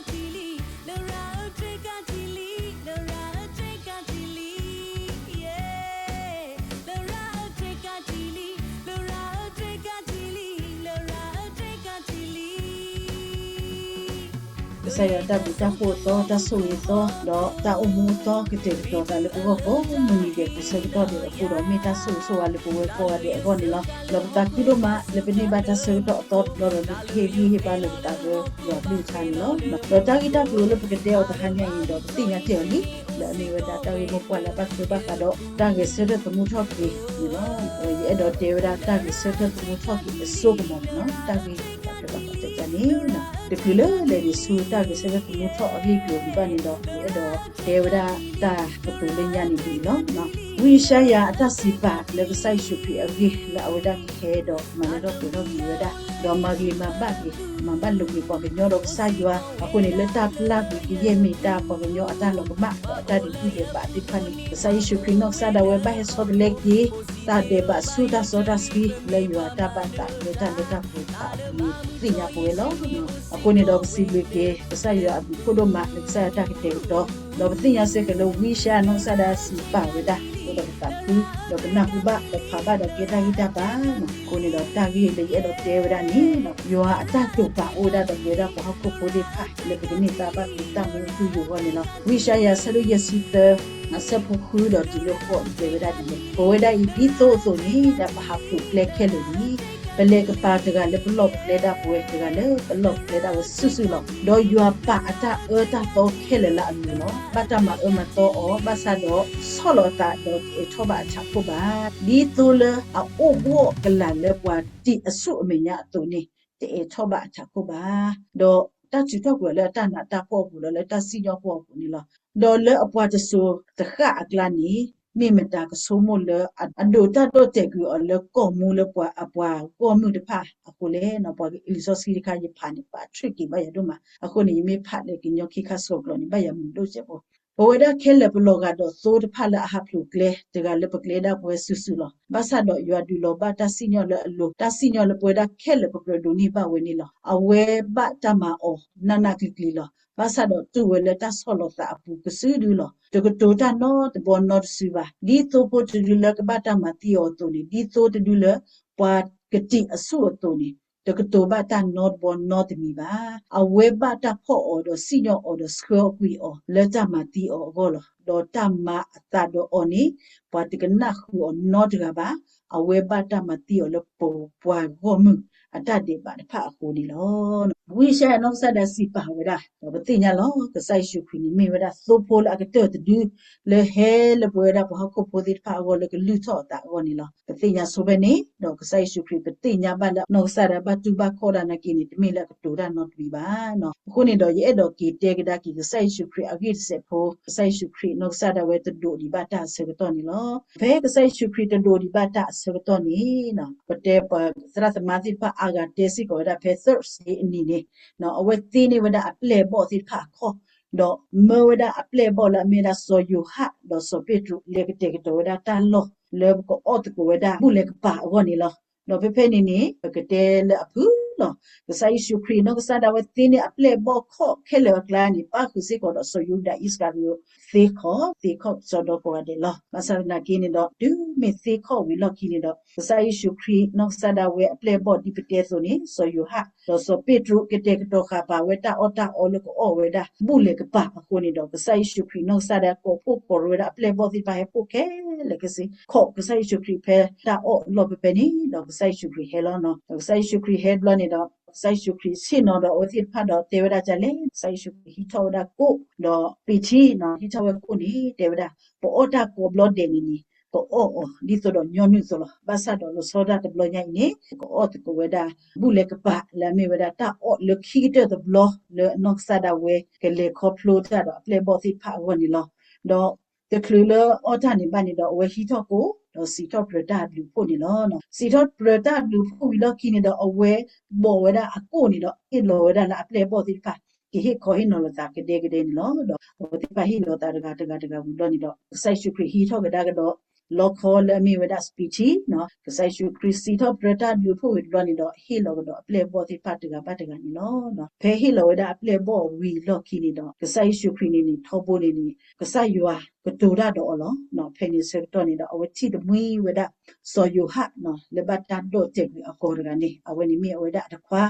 လၢရၣ်ဧၢ တြဲကါထံလံ, လၢရၣ်ဧၢ တြဲကါထံလံ, လၢရၣ်ဧၢ တြဲကါထံလံ, လၢရၣ်ဧၢ တြဲကါထံလံ, လၢရၣ်ဧၢ တြဲကါထံလံ. ကစၢ်ယွၤတၢ်ဘျုးတၢ်ဖှိၣ်အသီ, တၢ်ဆိၣ်ဂ့ၤအသီ, ဒီးတၢ်အိၣ်မူအသီ ကတဲာ်ကတီၤသးလၢပဂီၢ်ကိးမုၢ်နံၤဒဲးကိးဆၢကတီၢ်ဒဲးအဃိဒီး မ့ၢ်တၢ်ဆိၣ်ဂ့ၤဆိၣ်ဝါလၢပဝဲကိးဂၤဒဲးအဂီၢ်န့ၣ်လီၤ. ဒီးပသးခုဒိၣ်မး လၢပန့ၢ်ဘၣ်တၢ်ဆၢကတီၢ်အသီတဘျီဒီး ပကဟ့ၣ်ဂံၢ်ဟ့ၣ်ဘါလိာ်ပသးဒီးယွၤအကလုၢ်ကထါန့ၣ်လီၤ. ဒီးတၢ်ဂ့ၢ်တၢ်ကျိၤလၢပကတဲအီၤတဟါညါအံၤန့ၣ်ဒီး ပသ့ၣ်ညါတ့ၢ်အီၤလံ, လၢအမ့ၢ်ဝဲဒၣ်တၢ်ဂ့ၢ်မိၢ်ပှၢ်လၢအဘၣ်ထွဲဘၣ်ဃးဒီး တၢ်ဂဲၤဆၢထၢၣ်သမူထီၣ်က့ၤန့ၣ်လီၤ. ယအဲၣ်ဒိးတဲဝဲဒၣ်တၢ်ဂဲၤဆၢထၢၣ်သမူထီၣ်က့ၤအစိကမီၤန့ၣ်လီၤ. တၢ်ဂ့ၢ်တၢ်ကျိၤဘၣ်ဃးသကန့ၣ် တချုးလၢလဲၤဒံးဆူတၢ်ဂဲၤဆၢထၢၣ်သမူထီၣ်အဂ့ၢ်အကျိၤဒံးဘၣ်န့ၣ်ဒီး ယအဲၣ်ဒိးတဲဝဲဒၣ်တၢ်ကတိၤလၢညါန့ၣ်ဒ်အံၤလီၤ. ဝံယၡါယၤအတၢ်စံးပာ်လၢကစၢ်ယ့ၣ်ၡူးခရံာ်အဂ့ၢ်လၢအဝဲဒၣ်ကဟဲဒီးမၤလၢထီၣ်ပှဲၤထီၣ်က့ၤဝဲဒၣ်, ဒီးမၤဂ့ၤမၤဘၣ်က့ၤ, မၤဘၣ်လိာ်က့ၤပှၤကညီဒီးကစၢ်ယွၤ, အဃိန့ၣ်လၢတၢ်ပျၢ်ကွံာ်ကယဲၢ်မ့ၢ်တၢ်ပှၤကညီအတၢ်လီၤကမၣ် ဒီးအတၢ်ဒုးဒဲးဘးသ့ၣ်တဖၣ်န့ၣ် ကစၢ်ယ့ၣ်ၡူးခရံာ်နီၢ်ကစၢ်ဒၣ်ဝဲဘၣ်ဟဲဆီတလဲက့ၤ တၢ်ဒဲးဘးဆူတၢ်စီတၢ်ဆှံလၢယွၤအတၢ်ဘၣ်သးလၢတၢ်လၢတၢ်ပှဲၤအပူၤန့ၣ် ပသ့ၣ်ညါပဝဲလီၤ. အဃိန့ၣ်ဒီးပစံးဘျုးက့ၤ ကစၢ်ယွၤအဘျုးဖးဒိၣ်မးလၢကစၢ်ယွၤတၢ်ကတဲာ်ကတီၤ, ဒီးပသ့ၣ်ညါစ့ၢ်ကီးလၢဝံယၡါယၤနီၢ်ကစၢ်ဒၣ်စံးပာ်ဝဲဒၣ် အဃိဒီးပသးခု, ဒီးပနၢ်ဟူဘၣ်ဒီးဖးဘၣ်ဒီးကဲတၢ်ဂံၢ်တၢ်ဘါလီၤ. အဃိန့ၣ်ဒီးတၢ်ဂ့ၢ်လၢယအဲၣ်ဒိးတဲဝဲဒၣ်န့ၣ် ယွၤအတၢ်တိာ်ပာ်အိၣ်ဝဲဒၣ်ဒီးပဝဲဒၣ်ပှၤဟီၣ်ခိၣ်ဖိသ့ၣ်တဖၣ်လၢပကန့ၢ်သါဘၣ်က့ၤတၢ်မူအထူအယိာ်အဂီၢ်န့ၣ်လီၤ. ဝံယၡါယၤအဆၢဒိၣ်ယဲၢ်ဆံသၢ အဆၢဖိဃုဒီးတုၤလၢဃိးန့ၣ် တဲဝဲဒၣ်ဒ်လဲၣ်, ပဝဲဒၣ်အံၤ ဒ်သိအသိးန့ၣ် ဒီးပဟးဖျိးကျဲခဲလၢာ်လံ. ပလဲၤကပာ်တဂၤလၢပလီၢ်ပကျဲဒၣ်ပဝဲ, တဂၤလၢပလီၢ်ပကျဲဒၣ်ဝဲစုာ်စုာ်လီၤ. ဒီးယွၤပာ်အတၢ်အၢတၢ်သီခဲလၢာ်လၢအလိၤလီၤ. ဘၣ်တၢ်မၤအၢမၤသီအီၤ, ဘၣ်ဆၣ်ဒီးဆီၣ်လီၤအသးဒီးတအဲၣ်ထီၣ်ဘၣ်အထးခိၣ်ဘၣ်. ဒ်သိလၢအအိၣ်ဘှီၣ်ကလာ်လၢပှၤတံာ်အဆူၣ်အမဲာ်ညါအသိးန့ၣ် တအဲၣ်ထီၣ်ဘၣ်အထးခိၣ်ဘၣ်. ဒီးတၢ်ထုးထီၣ်ကွံာ်အီၤလၢအတၢ်နးတၢ်ဖှီၣ်အပူၤလီၤ, လၢတၢ်စံၣ်ညီၣ်ကွီၢ်အပူၤန့ၣ်လီၤ. ဒီးလၢအပှၤတစိၤသဃၣ်အကျါန့ၣ် မ့ၢ်မတၤကဆိကမိၣ်လၢအဒိးတၢ်ဒီၣ်တဲာ်ကွံာ်အီၤလၢကီၢ်မူလၢပှၤ အပှၤဂီၢ်မုၢ်တဖၣ်အဃိလဲၣ်. ပှၤလံာ်စီဆှံတခါယဖးန့ၣ် ဘၣ်ထွံၣ်က့ၤဘၣ်ယၤဒိၣ်မး, အဃိန့ၣ် ယမ့ၢ်ဖးလၢကညီခံခါဆှီကျိာ်န့ၣ် ဘၣ်ယၤမုာ်ဒိၣ်စဲးဖိ. ပဝဲဒၣ်ခဲလၢာ်ပလီၤဂာ်ဒီးသိတဖၣ်လၢအဟးဖျိးကျဲ, တဂၤလၢပကျဲဒၣ်ပဝဲစုာ်စုာ်လီၤ. ဘၣ်ဆၣ်ဒီးယွၤဒုးလီၤဘၣ်တၢ်စံၣ်ညီၣ်လၢအလိၤ, တၢ်စံၣ်ညီၣ်လၢပဝဲဒၣ်ခဲလၢာ်ပကြၢးဒိးန့ၢ်ဘၣ်ဝဲန့ၣ်လီၤ. အဝဲဘၣ်တၢ်မၤအီၤနးနးကျံၤကျံၤလီၤ. ဘၣ်ဆၣ်ဒီးတူၢ်ဝဲလၢတၢ်ဆီၣ်လီၤသးအပူၤကစုဒုလီၤ. တကတိၤတၢ်နီတဘီနီတစုဘၣ်. ဒ်သိဖိတဒုလၢကဘၣ်တၢ်မၤသံအီၤအသိးန့ၣ်, ဒ်သိတဒုလၢပှၤကတံာ်အဆူၣ်အသိးန့ၣ်, တကတိၤဘၣ်တၢ်နီတဘီနီတမံၤဘၣ်. အဝဲဘၣ်တၢ်ဖီၣ်အီၤဒီးစံၣ်ညီၣ်အီၤဒီးဆှၢကွံာ်အီၤလၢတၢ်မၤသံအီၤအဂီၢ်လီၤ. ဒီးတၢ်မၤအသးဒီးအီၤန့ၣ် ပှၤတကနၣ်ဃုာ်အီၤနီတဂၤဘၣ်. အဝဲဘၣ်တၢ်မၤသံအီၤလၢပပှၤဂီၢ်မုၢ်အတၢ်ဒဲးဘးတဖၣ်အဃိန့ၣ်လီၤ. ဝံယၡါယၤနီၢ်ကစၢ်ဒၣ်စံးပာ်ဝဲဒၣ်, ဒီးပသ့ၣ်ညါလီၤ, ကစၢ်ယ့ၣ်ၡူးခရံာ်န့ၣ် မ့ၢ်ဝဲဒၣ်သိဖိလၢအကတၢၢ်တဒု လၢဟဲလၢပဝဲဒၣ်ပှၤဟီၣ်ခိၣ်ဖိသ့ၣ်တဖၣ်အဂီၢ်လၢကလုၢ်ထီၣ်အသးအဂီၢ်န့ၣ်လီၤ. ပသ့ၣ်ညါဆိဖဲန့ၣ်, ဒီးကစၢ်ယ့ၣ်ၡူးခရံာ်ပသ့ၣ်ညါဘၣ်လၢနီၢ်ကစၢ်ဒၣ်ဘၣ်တူၢ်ဘၣ်ခီၣ်ဒၣ်နာ်က့န့ၣ် တမ့ၢ်လၢအကတိၤတၢ်နီတမံၤဘၣ်. အဃိန့ၣ်ဒီး ယအဲၣ်ဒိးက့ၤတဲကဒါက့ၤ ကစၢ်ယ့ၣ်ၡူးခရံာ်အဂ့ၢ်တစဲးဖိ, ကစၢ်ယ့ၣ်ၡူးခရံာ်နီၢ်ကစၢ်ဒၣ်ဝဲတဒိးဒံးဘၣ်တၢ်အဆၢကတီၢ်န့ၣ်လီၤ. ဖဲကစၢ်ယ့ၣ်ၡူးခရံာ်တဒိးဒံးဘၣ်တၢ်အဆၢကတီၢ်န့ၣ်, ပတဲပသရၣ်သမါသ့ၣ်တဖၣ်အါဂၤတဲစ့ၢ်ကီးဝဲဒၣ်ဖဲ Thursday အနံၤန့ၣ်, အဝဲသ့န့ၢ်ဝဲဒၣ်အပျဲၢ်အဘီၣ်သ့ၣ်တဖၣ်အခီၣ်, ဒီးမၢဝဲဒၣ်အပျဲၢ်အဘီၣ်လၢအမ့ၢ်ဝဲဒၣ်စီၤယိၤဟၣ် ဒီးစီၤပ့းတရူး လဲၤကတဲာ်ကတီၤဝဲဒၣ်တၢ်လီၢ်လၢပကအီၣ်သကိးဝဲဒၣ်ဘူၣ်လဲၤကပၤအဂီၢ်န့ၣ်လီၤ. ဒီးဖဲဖဲန့ၣ်န့ၣ် ပကတဲလၢအဖုၣ်လီၤ. ကစၢ်ယ့ၣ်ၡူးခရံာ်နီၢ်ကစၢ်ဒၣ်ဝဲသ့န့ၢ်အပျဲၢ်အဘီၣ်ခီၣ်ခဲလၢာ်အကျါန့ၣ် ပၣ်ဃုာ်စ့ၢ်ကီးဒီးစီၤယူဒၤအံၣ်စကၤရံၤယိာ်သ့ခီၣ်, သ့ခီၣ်စီၤဒီကိးဂၤဒဲးလီၤ. ဘၣ်ဆၣ်သနာ်က့န့ၣ်ဒီး တုၤမ့ၢ်သ့ခီၣ်ဝံၤလီၢ်ခံန့ၣ်ဒီး ကစၢ်ယ့ၣ်ၡူးခရံာ်နီၢ်ကစၢ်ဒၣ်ဝဲအပျဲၢ်အဘီၣ်ဒ်ပတဲအသိးန့ၣ် စီၤယိၤဟၣ် ဒီးစီၤပ့းတရူးကတဲာ်ကတီၤဃာ်ပာ်ဝဲတၢ်အီၣ်တၢ်အီလၢကအီၣ်ဝဲဒၣ်ဘူၣ်လဲၤကပၤအဃိန့ၣ်ဒီး ကစၢ်ယ့ၣ်ၡူးခရံာ်နီၢ်ကစၢ်ဒၣ်ကိးဖှိၣ်ကိးရ့ဝဲဒၣ်အပျဲၢ်အဘီၣ်သ့ၣ်တဖၣ်ဟဲဖှိၣ်ခဲလၢာ်ခဲဆ့ ခီၣ်ကစၢ်ယ့ၣ်ၡူးခရံာ်ဖဲတၢ်အီၣ်အလီၢ်ဖဲဖဲန့ၣ်ဒီး ကစၢ်ယ့ၣ်ၡူးခရံာ်ဟဲလီၤနီၤ. ဒီးကစၢ်ယ့ၣ်ၡူးခရံာ်ဟဲဘျီန့ၣ်ဒီး ကစၢ်ယ့ၣ်ၡူးခရံာ်ဆ့ၣ်နီၤဒီးအဝဲသ့ၣ်တဖၣ်ဒီးတဲဝဲဒၣ်ဒ်လဲၣ်, ကစၢ်ယ့ၣ်ၡူးခရံာ်ဟံးထီၣ်ဝဲဒၣ်ကိၣ်, ဒီးပံာ်ထံနီၤ, ဟံးထီၣ်ဝဲကိၣ်န့ၣ် တဲဝဲဒၣ် ပအီၣ်တၢ်ကိးဘျီဒဲးန့ၣ်န့ၣ် ကအီၣ်အီၤဒ်သိးဒီးညီနုၢ်အသိးလီၤ. ဘၣ်ဆၣ်ဒီးလီၤဆီဒၣ်တဘျီညါအံၤန့ၣ် ကအီၣ်သကိးဝဲဒၣ် ဘူၣ်လဲၤကပၤလၢအမ့ၢ်ဝဲဒၣ်တၢ်အီၣ်လၢခံကတၢၢ်တဘျီ လၢအနီၢ်ကစၢ်ဒၣ်ဝဲကလဲၤခီဖျိတၢ်ဒီးအပျဲၢ်အဘီၣ်သ့ၣ်တဖၣ်အဂီၢ်န့ၣ်လီၤ. ဒီးတချုးလၢအီၣ်တၢ်န့ၣ်ဘၣ်န့ၣ်ဒီး အဝဲဟံးထီၣ်ကိၣ် ဒီးစံးထီၣ်ပတြၢၤတၢ်အဘျုးအဖှိၣ်န့ၣ်လီၤ. စံးထီၣ်ပတြၢၤတၢ်အဘျုးအဖှိၣ်ဝံၤလီၢ်ခံန့ၣ်ဒီး အဝဲဘိးဝဲဒၣ်အကိၣ်န့ၣ်ဒီး ဟ့ၣ်လီၤဝဲဒၣ်လၢအပျဲၢ်အဘီၣ်သ့ၣ်တဖၣ် ကဟ့ၣ်ခီဟ့ၣ်နီၤလိာ်သးကဒဲကဒဲန့ၣ်လီၤ. ဒီးအဝဲသ့ၣ်တဖၣ်ဟ့ၣ်လီၤသးတဂၤတဂၤတဂၤဝံၤလီၢ်န့ၣ်ဒီး ကစၢ်ယ့ၣ်ၡူးခရံာ်ဟံးထီၣ်ကဒါကဒီး လီခီလၢအမ့ၢ်ဝဲဒၣ် စပံးထံ ကစၢ်ယ့ၣ်ၡူးခရံာ်စံးထီၣ်ပတြၢၤတၢ်ဘျုးဖှိၣ်ဝံၤတဘျီန့ၣ်ဒီး ဟ့ၣ်လီၤကဒီးအပျဲၢ်အဘီၣ်သ့ၣ်တဖၣ်တဂၤဘၣ်တဂၤန့ၣ်လီၤ. ဖဲဟ့ၣ်လီၤဝဲဒၣ်အပျဲၢ်အဘီၣ်ဝံၤအလီၢ်ခံန့ၣ်ဒီး ကစၢ်ယ့ၣ်ၡူးခရံာ်န့ၣ်န့ၣ် ထီဘိန့ၣ်န့ၣ် ကစၢ်ယွၤကတိၤတၢ်ဒီးအီၤလီၤ. ဖဲန့ၣ်ဆၢကတီၢ်န့ၣ်ဒီး အဝဲထံၣ်တမှံဝဲဒၣ် စီၤယိၤဟၣ် လၢဘၣ်တၢ်ဒီၣ်တဲာ်ကွံာ်အဂီၤတဂၤန့ၣ် အဝဲန့ၣ်မ့ၢ်အဝဲဒၣ်အတခွါ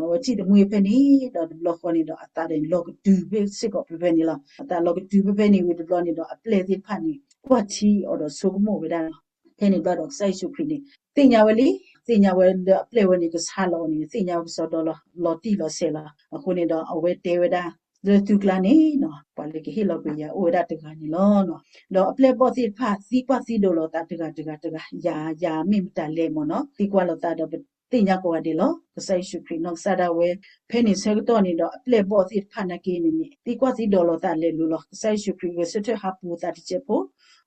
အဝဲထံၣ်တမှံဖဲန့ၣ်ဒီး တဘျီဃီန့ၣ်ဒီး အသးဒီးလီၤကတုၤဖဲစ့ၢ်ကီးဖဲဖဲန့ၣ်လီၤ. အသးလီၤကတုၤဖဲဖဲန့ၣ်ဝံၤတဘျီန့ၣ်ဒီး အပျဲၢ်သ့ၣ်တဖၣ်န့ၣ် ကွၢ်ထံအီၤဒီးဆိကမိၣ်ဝဲဒၣ်လီၤ. ဖဲန့ၣ်ဘျီဒီးကစၢ်ယ့ၣ်ၡူးခရံာ်န့ၣ် သ့ၣ်ညါဝဲလံ, သ့ၣ်ညါဝဲလၢအပျဲၢ်ဝဲန့ၣ် ကဆါလီၤအီၤန့ၣ် သ့ၣ်ညါဝဲကစီဒီလီၤ, လီၤတံၢ်လီၤဆဲးလီၤ. အဃိန့ၣ်ဒီး အဝဲတဲဝဲဒၣ် လၢသုကျါန့ၣ် ပှၤလၢကဟ့ၣ်လီၤကွံာ်ယၤအိၣ်ဝဲဒၣ်တဂၤန့ၣ်လီၤ. ဒီးအပျဲၢ်အဘီၣ်သ့ၣ်တဖၣ် သံကွၢ်သံဒိးလိာ်သးတဂၤတဂၤတဂၤ, ယၤ, ယၤမ့ၢ်မတၤလဲၣ်မ့ၢ်နီၤ, သံကွၢ်လိာ်သးဒီးပသ့ၣ်ညါကိးဂၤဒဲးလီၤ. ကစၢ်ယ့ၣ်ၡူးခရံာ်နီၢ်ကစၢ်ဒၣ်ဝဲ ဖဲန့ၣ်ဆၢကတီၢ်န့ၣ်ဒီး အပျဲၢ်အဘီၣ်သ့ၣ်တဖၣ်နာ်က့န့ၣ်န့ၣ် သံကွၢ်သံဒိးလိာ်သးလဲၤလိၤလီၤ. ကစၢ်ယ့ၣ်ၡူးခရံာ်ဂဲၤဆၢထၢၣ်ဟးပူၤသးတစဲးဖိ,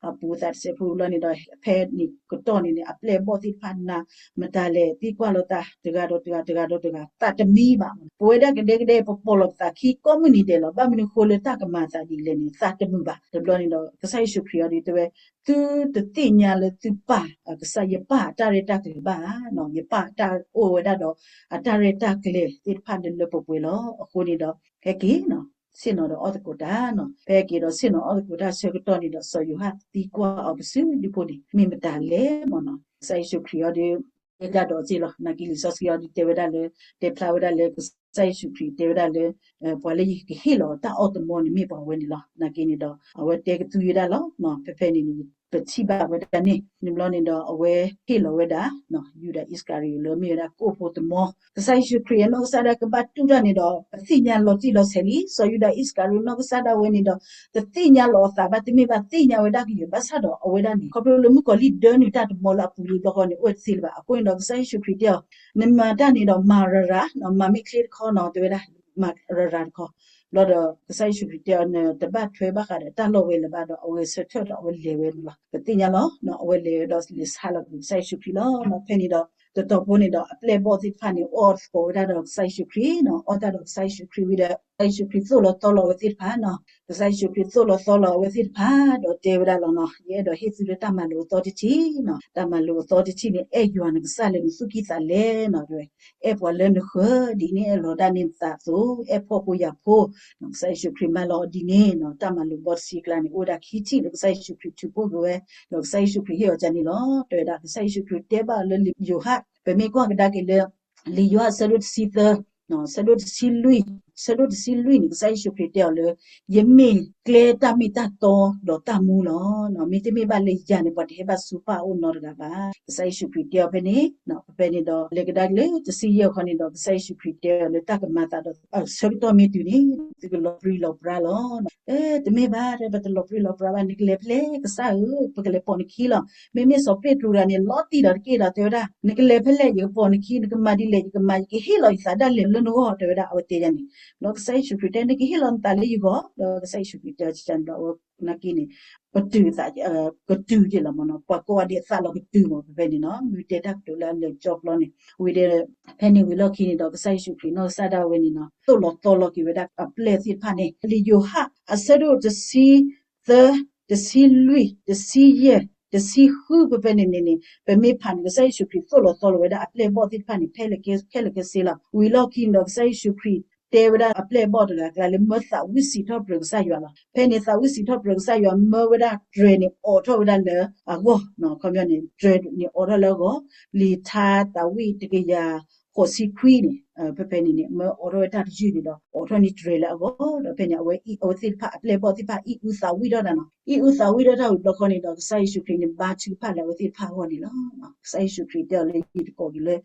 ဟးပူၤသးတစဲးဖိလီၤန့ၣ်ဒီး ဖဲန့ၣ်ကတီၢ်န့ၣ်န့ၣ် အပျဲၢ်အဘီၣ်သ့ၣ်တဖၣ်နၤ မတၤလဲၣ် သံကွၢ်လိာ်သးတဂၤဒီးတဂၤ တဂၤဒီးတဂၤ သးတမံဘၣ်. ပဝဲဒၣ်ကဒဲကဒဲ ပပိာ်လီၤပသးခံ ကိးမုၢ်နံၤဒဲးလီၤ. ဘၣ်မနုၤဃိလၢတၢ်ကမၤသးဒ်လဲၣ်န့ၣ် သးတမုာ်ဘၣ်. တဘျီန့ၣ်ဒီး ကစၢ်ယ့ၣ်ၡူးခရံာ်အီၤဒ်တဲဝဲ သုတသ့ၣ်ညါလၢသုပၢ်, ကစၢ်ယပၢ်အတၢ်ရဲၣ်တၢ်ကျဲၤဘၣ်ဧါ. ယပၢ်တၢ်အိၣ်ဝဲဒၣ်ဒီး အတၢ်ရဲၣ်တၢ်ကျဲၤသ့ၣ်တဖၣ်လၢလၢပှဲၤပှဲၤလီၤ. အဃိန့ၣ်ဒီး ဟဲက့ၤနီၤ ဆ့ၣ်နီၤဒီးအီၣ်သကိးတၢ်နီၤ. ဖဲဟဲက့ၤဒီးဆ့ၣ်နီၤအီၣ်သကိးတၢ်ဆၢကတီၢ်န့ၣ်ဒီး စီၤယိၤဟၣ်သံကွၢ်အီၤပစုဒုဖိန့ၣ် မ့ၢ်မတၤလဲၣ်မ့ၢ်နီၤ. ကစၢ်ယ့ၣ်ၡူးခရံာ်အီၤဒီး တဲကဒါဒီးစ့ၢ်လီၤ. နာ်က့လံာ်စီဆှံအီၤဒ်တဲဝဲဒၣ်လၢ တဲဖျါဝဲဒၣ်လၢ ကစၢ်ယ့ၣ်ၡူးခရံာ်တဲဝဲဒၣ်လၢ ပှၤလၢယကဟ့ၣ်လီၤတၢ်အီၣ်တမီန့ၣ်မ့ၢ်ပှၤဝဲန့ၣ်လီၤ. နာ်က့န့ၣ်ဒီး အဝဲတဲကသူယဲဒၣ်လီၤ. ဖဲဖဲန့ၣ်န့ၣ် ပထံၣ်ဘၣ်ဝဲဒၣ်န့ၣ် န့ၣ်ဘျီန့ၣ်ဒီး အဝဲဟ့ၣ်လီၤဝဲဒၣ် ယူဒၤအံၣ်စကၤရံၤယိၤလၢအမ့ၢ်ဝဲဒၣ်ကိၣ်ဖိတမီ. ကစၢ်ယ့ၣ်ၡူးခရံာ်အနီၢ်ကစၢ်ဒၣ်ကဘၣ်တူၢ်တၢ်န့ၣ်ဒီး ပသ့ၣ်ညါလီၤတံၢ်လီၤဆဲးလံ. စီၤယူဒၤအံၣ်စကၤရံၤယိၤနီၢ်ကစၢ်ဒၣ်ဝဲန့ၣ်ဒီး တသ့ၣ်ညါလီၤအသးဘၣ် တမ့ၢ်ဘၣ်သ့ၣ်ညါဝဲဒၣ်ကယဲၢ် ဘၣ်ဆၣ်ဒီးအဝဲဒၣ်န့ၣ် ခီဖျိလၢမုၣ်ကီၤလံၢ်ဒၢနုာ်တၢ်တမီလၢအပူၤလံဘျီဃီန့ၣ် အိၣ်ဝဲတသ့လၢၤဘၣ်. အဃိန့ၣ်ဒီး ကစၢ်ယ့ၣ်ၡူးခရံာ်တဲအီၤ နမၤတၢ်န့ၣ်ဒီးမၤရၤရၤ, မၤမ့ၢ်ချ့တခီနီၤ တဲဝဲဒၣ် မၤရၤရၤတခီ. ဘျီဒီးကစၢ်ယ့ၣ်ၡူးခရံာ်တဲအီၤ နတဘၣ်ထွဲဘၣ်ဃးဒီးတၢ်လီၢ်ဝဲလၢၤဘၣ်ဒီး အဝဲဆၢထၢၣ်ဒီးအဝဲလဲၤဝဲန့ၣ်လီၤ. ပသ့ၣ်ညါလီၤ အဝဲလဲၤဝဲဒီးလဲၤဆါလီၤက့ၤကစၢ်ယ့ၣ်ၡူးခရံာ်လီၤ. ဖဲန့ၣ်ဒီး တတီၤဖိန့ၣ်ဒီး အပျဲၢ်အဘီၣ်သ့ၣ်တဖၣ်န့ၣ် အီၣ်သကိးဝဲဒၣ်ဒီးကစၢ်ယ့ၣ်ၡူးခရံာ်နီၤ, အီၣ်တၢ်ဒီးကစၢ်ယ့ၣ်ၡူးခရံာ်ဝံၤဒီး ကစၢ်ယ့ၣ်ၡူးခရံာ်သိၣ်လီၤသီလီၤအဝဲသ့ၣ်တဖၣ်နီၤ. ကစၢ်ယ့ၣ်ၡူးခရံာ်သိၣ်လီၤသီလီၤအဝဲသ့ၣ်တဖၣ် ဒီးတဲဝဲဒၣ်လီၤနီၤ, ယအဲၣ်ဒိးဟ့ၣ်သုလၢတၢ်မၤလိာ်အသီတထံၣ်နီၤ, တၢ်မၤလိာ်အသီတထံၣ်န့ၣ် အဲၣ်ယွၤနကစၢ်လၢနသူၣ်ကံၢ်သးလဲနီၤ တဲဝဲ အဲၣ်ပှၤလၢနဃၢၤဒ်န့ၣ် အဲၣ်လီၤဒၣ်န့ၢ်နသးအသိး အဲၣ်ဖှီၣ်ဖိယာ်ဖိ, ကစၢ်ယ့ၣ်ၡူးခရံာ်မၢလီၤအီၤဒ်န့ၣ်နီၤ. တၢ်မၤလိာ်ဘီတဆံအကျါန့ၣ် အိၣ်ဝဲဒၣ်ခံထံၣ်လၢကစၢ်ယ့ၣ်ၡူးခရံာ်ထုးဖှိၣ်က့ၤဝဲ, ဒီးကစၢ်ယ့ၣ်ၡူးခရံာ်ဟ့ၣ်အီၤကန့ၣ်လီၤ. တဲဝဲဒၣ် ကစၢ်ယ့ၣ်ၡူးခရံာ်တဲဘၣ်လၢလံာ်ယိၤဟၣ်, ပမ့ၢ်ကွၢ်ကဒါက့ၤလၢ လံာ်ယိၤဟၣ်အဆၢဒိၣ်တဆံသၢ, ဆၢဒိၣ်တဆံလွံၢ်, ဆၢဒိၣ်တဆံလွံၢ်န့ၣ် ကစၢ်ယ့ၣ်ၡူးခရံာ်တဲအီၤလၢ ယမ့ၢ်ကျဲတၢ်မ့ၢ်တၢ်တီဒီးတၢ်မူလီၤ. မ့တမ့ၢ်ဘၣ်လၢယၤန့ၣ် ပှၤတဟဲဘၣ်ဆူပၢ်အအိၣ်နီတဂၤဘၣ်. ကစၢ်ယ့ၣ်ၡူးခရံာ်တဲအီၤဖဲန့ၣ်, ဖဲဖဲန့ၣ်ဒီး လဲၤကဒါက့ၤလၢတဆံယဲၢ်ခီန့ၣ်ဒီး ကစၢ်ယ့ၣ်ၡူးခရံာ်တဲအီၤလၢတၢ်ကမၤသးဒီး ဆၢကတီၢ်မ့ၢ်တုၤန့ၣ် သုကလီၤပြံလီၤပြါလီၤ. အဲ တမ့ၢ်ဘၣ် ပတလီၤပြံလီၤပြါဘၣ်, နကလဲၤဖဲလဲၣ် ကစၢ်ဧၢ, ပကလဲၤပိာ်နခံလီၤ. မ့မ့ၢ်စီၤပ့းတရူးတဂၤန့ၣ် လီၤတံၢ်ဒီးတက့ၢ်ဒီးတဲဝဲဒၣ် နကလဲၤဖဲလဲၣ် ယကပိာ်နခံ, နကမၤဒ်လဲၣ် ယကမၤ, ယကဟ့ၣ်လီၤယသးဒၣ်လဲာ်လၢနဂီၢ် တဲဝဲဒၣ် အဝဲတဲယၤန့ၣ်. ဒီးကစၢ်ယ့ၣ်ၡူးခရံာ်တဲ နကဟ့ၣ်လီၤနသးလၢယဂီၢ်, ဒီးကစၢ်ယ့ၣ်ၡူးခရံာ်တဲအီၤန့ၣ်ဒီး အဝဲနာ်က့န့ၣ် ပတုာ်သး, ကတုာ်က့ၤလီၤမ့ၢ်နီၤ, ပှၤကိးဂၤဒဲးအသးလီၤကတုာ်မ့ၢ် ဖဲဖဲန့ၣ်နီၤ, မ့ၢ်တဲတၢ်ကတိၤလၢအလၢာ်ကၠီပျီန့ၣ်. ဝံၤဒီး ဖဲန့ၣ်ဝံၤလီၢ်ခံန့ၣ်ဒီး ကစၢ်ယ့ၣ်ၡူးခရံာ်နီၢ်ကစၢ်ဒၣ်ဝဲန့ၣ်နီၤ သိၣ်လီၤသီလီၤက့ၤဝဲဒၣ်အပျဲၢ်သ့ၣ်တဖၣ်န့ၣ် လံာ်ယိၤဟၣ်အဆၢဒိၣ်တဆံသၢ, တဆံလွံၢ်, တဆံယဲၢ်, တဆံဃု ဖဲဖဲန့ၣ်န့ၣ်န့ၣ် ပမ့ၢ်ဖးန့ၣ် ကစၢ်ယ့ၣ်ၡူးခရံာ်သိၣ်လီၤသီလီၤဝဲဒၣ်အပျဲၢ်အဘီၣ်သ့ၣ်တဖၣ်န့ၣ် ဖဲလၢာ်ခဲဆ့လီၤ. ဝံၤလီၢ်ခံန့ၣ်ဒီး ကစၢ်ယ့ၣ်ၡူးခရံာ်တဲဝဲဒၣ်အပျဲၢ်အဘီၣ်တဂၤအကျါလၢ မၢသးဝံၣ်စံးထီၣ်ပတြၢၤကစၢ်ယွၤလီၤ. ဖဲန့ၣ်သးဝံၣ်စံးထီၣ်ပတြၢၤကစၢ်ယွၤ မၢဝဲဒၣ်တြဲၤန့ၣ်အိးထီၣ်ဝဲဒၣ်လၢအဂီၢ်, ခီပညီန့ၣ် တြဲၤန့ၣ်အိးထီၣ်လၢအဂီၢ်, လံာ်ထါသးဝံၣ်တကယၤဃိးဆံခွံန့ၣ် ဖဲဖဲန့ၣ်န့ၣ် မၢအိးထီၣ်ဝဲတၢ်တယုၢ်န့ၣ်ဒီး အိးထီၣ်န့ၢ်တြဲၤလၢအဂီၢ်, ဒီးဖဲန့ၣ် အဝဲအံၣ်အဝဲသ့ၣ်တဖၣ်အပျဲၢ်အဘီၣ်သ့ၣ်တဖၣ် အံၣ်အုသးဝံၣ်ထီၣ်တၢ်နီၤ, အံၣ်အုသးဝံၣ်ထီၣ်တၢ်ဝံၤဘျီဃီန့ၣ်ဒီး ကစၢ်ယ့ၣ်ၡူးခရံာ်န့ၣ် ဘါထုကဖၣ်လၢအဝဲသ့ၣ်တဖၣ်အဂီၢ်န့ၣ်လီၤ. ကစၢ်ယ့ၣ်ၡူးခရံာ်တဲအီၤလၢ ယတကိးက့ၤလၢ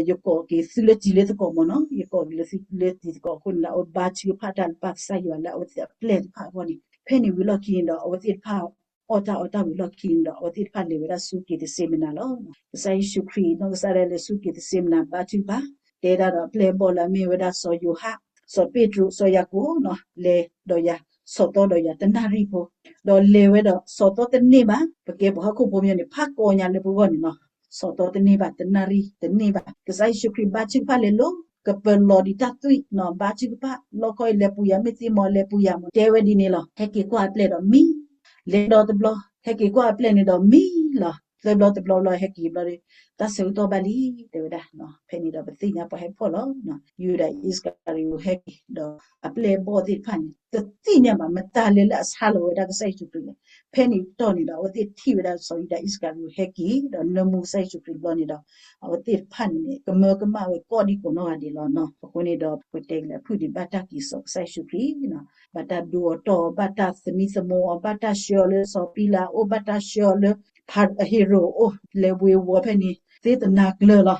ယကိးက့ၤသုလၢတံၤလၢသကိးမ့ၢ်နီၤ, ယကိးက့ၤလၢသုလၢတံၤသကိးအဃိန့ၣ်ဒီး အဝဲဘါထုကဖၣ်တၢ်လၢပၢ်ကစၢ်ယွၤလၢအဝဲသ့ၣ်အပျဲၢ်တဖၣ်အဂီၢ်န့ၣ်. ဖဲန့ၣ်ဝံၤလီၢ်ခံန့ၣ်ဒီး အဝဲသ့ၣ်တဖၣ် အီၣ်တၢ်အီတၢ်ဝံၤလီၢ်ခံန့ၣ်ဒီး အဝဲသ့ၣ်တဖၣ်လဲၤဝဲဒၣ်ဆူက့းသစ့မနၤလီၤ. ကစၢ်ယ့ၣ်ၡူးခရံာ်နီၢ်ကစၢ်ဒၣ်လဲၤဆူက့းသစ့မနၤ ဘါထုကဖၣ် တဲဒၣ်ဒီးအပျဲၢ်အဘီၣ်လၢအမ့ၢ်ဝဲဒၣ်စီၤယိၤဟၣ်, စီၤပ့းတရူး, စီၤယၤကိာ်နီၤ လဲၤဒီးယၤ, ဆီၣ်သီဒီးယၤတနၣ်ရံၣ်ဖိ, ဒီးလဲၤဝဲဒီးဆီၣ်သီတန့ၢ်ဘၣ်, ပကဲပှၤဟီၣ်ခိၣ်ဖိမ့ၢ်န့ၣ် ဖးကိးညါလၢပဂီၢ်န့ၣ်နီၤ, ဆီၣ်သီတန့ၢ်ဘၣ်, တနၣ်ရံၣ်တန့ၢ်ဘၣ်. ကစၢ်ယ့ၣ်ၡူးခရံာ်ဘါထုကဖၣ်လဲၤလိၤ, ကပလီၤဒံးတၢ်သွံၣ်နီၤ, ဘါထုကဖၣ် လီခီအံၤလဲၤပူၤယၤ မ့ၢ်သ့မ့ၢ်လဲၤပူၤယၤမ့ၢ် တဲဝဲဒ်န့ၣ်လီၤ. ဟဲက့ၤကွၢ်အပျဲၢ်ဒီးမံ, လဲၤဒီးတဘျီ ဟဲက့ၤကွၢ်အပျဲၢ်န့ၣ်ဒီးမံလီၤ. သၢဘျီတဘျီဘျီဟဲက့ၤဘျီဒီး တၢ်ဆၢကတီၢ်ဘၣ်လံ တဲဝဲဒၣ်. ဖဲန့ၣ်ဒီးပသ့ၣ်ညါပှၤဟဲဖီၣ်လီၤ. ယူဒၤအံၣ်စကၤရံၤယိၤဟဲက့ၤဒီး အပျဲၢ်အဘီၣ်သ့ၣ်တဖၣ်န့ၣ် တသ့ၣ်ညါဘၣ် မတၤလဲၣ်လၢအဆါလီၤဝဲဒၣ်ကစၢ်ယ့ၣ်ၡူးခရံာ်လဲၣ်. ဖဲန့ၣ်တီၢ်န့ၣ်ဒီး အဝဲသ့ၣ်ထံၣ်ဝဲဒၣ်စီၤယူဒၤအံၣ်စကၤရံၤယိၤဟဲက့ၤ ဒီးနၢမူကစၢ်ယ့ၣ်ၡူးခရံာ်တဘျီန့ၣ်ဒီး အဝဲသ့ၣ်တဖၣ်န့ၣ်န့ၣ် ကမၢကမၣ်ဝဲကိးဒံကိးနီၢ်ဂၤဒဲးလီၤနီၤ. အဃိန့ၣ်ဒီး ပကတဲကလဲၤဖုၣ်န့ၣ် ဘၣ်တၢ်က့ၤစိာ်ကစၢ်ယ့ၣ်ၡူးခရံာ်နီၤ, ဘၣ်တၢ်ဒိအီၤတီၢ်အီၤ, ဘၣ်တၢ်သမံသမိးအီၤ, ဘၣ်တၢ်ဆှၢအီၤလၢစီၤပံလးအအိၣ်, ဘၣ်တၢ်ဆှၢအီၤလၢ ဖၤရိၤဟ့ရိာ်အအိၣ်, လဲၤဝ့ၤဝီၤဖဲန့ၣ် သ့တနၤကျၢၤလီၤ.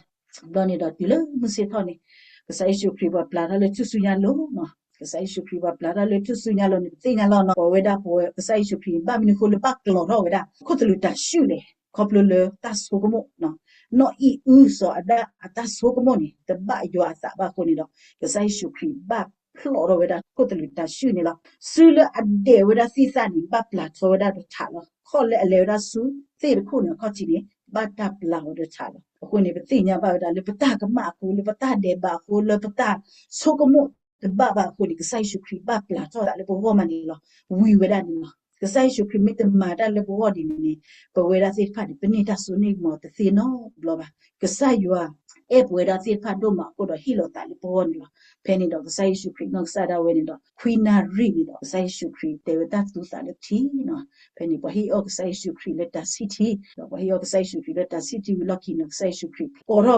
ဘျီန့ၣ်ဒီးတုၤလၢမုၢ်ဆ့ၣ်ထီၣ်န့ၣ် ကစၢ်ယ့ၣ်ၡူးခရံာ်ပှၤပျၢ်ထီၣ်လၢထူၣ်စုညါလိၤနီၤ. ကစၢ်ယ့ၣ်ၡူးခရံာ်ပှၤပျၢ်ထီၣ်လၢထူၣ်စုညါလိၤန့ၣ် ပသ့ၣ်ညါလီၤနီၤ. ပဝဲဒၣ်ပဝဲကစၢ်ယ့ၣ်ၡူးခရံာ် ဘၣ်မနုၤအဃိလၢဘၣ်ကျီၤထီၣ်ဝဲဒၣ် ခိၣ်သလုးတၤဆှုၣ်လဲၣ်, ခီဖျိလၢတၢ်ဆိကမိၣ်နီၤ. နီၢ်အံၣ်အုစီၤအၤဒၣ်အတၢ်ဆိကမိၣ်န့ၣ် တဘၣ်ယွၤအသးဘၣ်အဃိန့ၣ်ဒီး ကစၢ်ယ့ၣ်ၡူးခရံာ်ဘၣ်ဖျိးထီၣ်ဝဲဒၣ်ခိၣ်သလုးတၤဆှုၣ်န့ၣ်လီၤ. စုလၢအဒဲးဝဲဒၣ်သ့ၣ်သၣ်န့ၣ် ဘၣ်ပျၢ်ထီၣ်ဝဲဒၣ်ဒီးထးလီၤ. ခီၣ်လၢအလဲၤဝဲဒၣ်ဆူသ့ၣ်တခိၣ်န့ၣ် အခီၣ်ထံးန့ၣ် ဘၣ်တၢ်ပျၢ်ဝဲဒီးထးလီၤ. အဃိန့ၣ် ပသ့ၣ်ညါဘၣ်ဝဲဒၣ်လၢပတၢ်ကမၣ်အဃိ, လၢပတၢ်ဒဲးဘးအဃိ, လၢပတၢ်ဆိကမိၣ်တဘၣ်ဘၣ်အဃိန့ၣ် ကစၢ်ယ့ၣ်ၡူးခရံာ်ဘၣ်ပျၢ်ထီၣ်သးလၢပဂီၢ်မးန့ၣ်လီၤ. ဝံၤဝဲဒၣ်န့ၣ်လီၤ. ကစၢ်ယ့ၣ်ၡူးခရံာ်မ့ၢ်တမၤတၢ်လၢပဂီၢ်ဒ်န့ၣ်န့ၣ် ပဝဲဒၣ်သ့ၣ်တဖၣ်န့ၣ် ပန့ၢ်တၢ်စိန့ၢ်ကမီၤတသ့နီတဘျီဘၣ်. ကစၢ်ယွၤအဲၣ်ပဝဲဒၣ်သ့ၣ်တဖၣ်ဒိၣ်မးအဃိဒီးဟ့ၣ်လီၤသးလၢပဂီၢ်န့ၣ်လီၤ. ဖဲန့ၣ်ဒီးကစၢ်ယ့ၣ်ၡူးခရံာ်နီၢ်ကစၢ်ဒၣ်ဝဲန့ၣ်ဒီး ခွံနၣ်ရံၣ်န့ၣ်ဒီး ကစၢ်ယ့ၣ်ၡူးခရံာ်တဲဝဲတၢ်သူသးလၢထံနီၤ. ဖဲန့ၣ်ပှၤဟ့ၣ်အီၣ်ကစၢ်ယ့ၣ်ၡူးခရံာ်လၢတၤဆံၣ်ထံ, ဒီးပှၤဟ့ၣ်အီၣ်ကစၢ်ယ့ၣ်ၡူးခရံာ်လၢတၤဆံၣ်ထံဝံၤလီၢ်ခံန့ၣ် ကစၢ်ယ့ၣ်ၡူးခရံာ်ကိးထီၣ်ပၢ်, ကိးထီၣ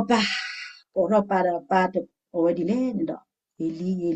်ပၢ်ဒီးပၢ်တကိးဝဲဒ်လဲၣ်န့ၣ်ဒီး အ့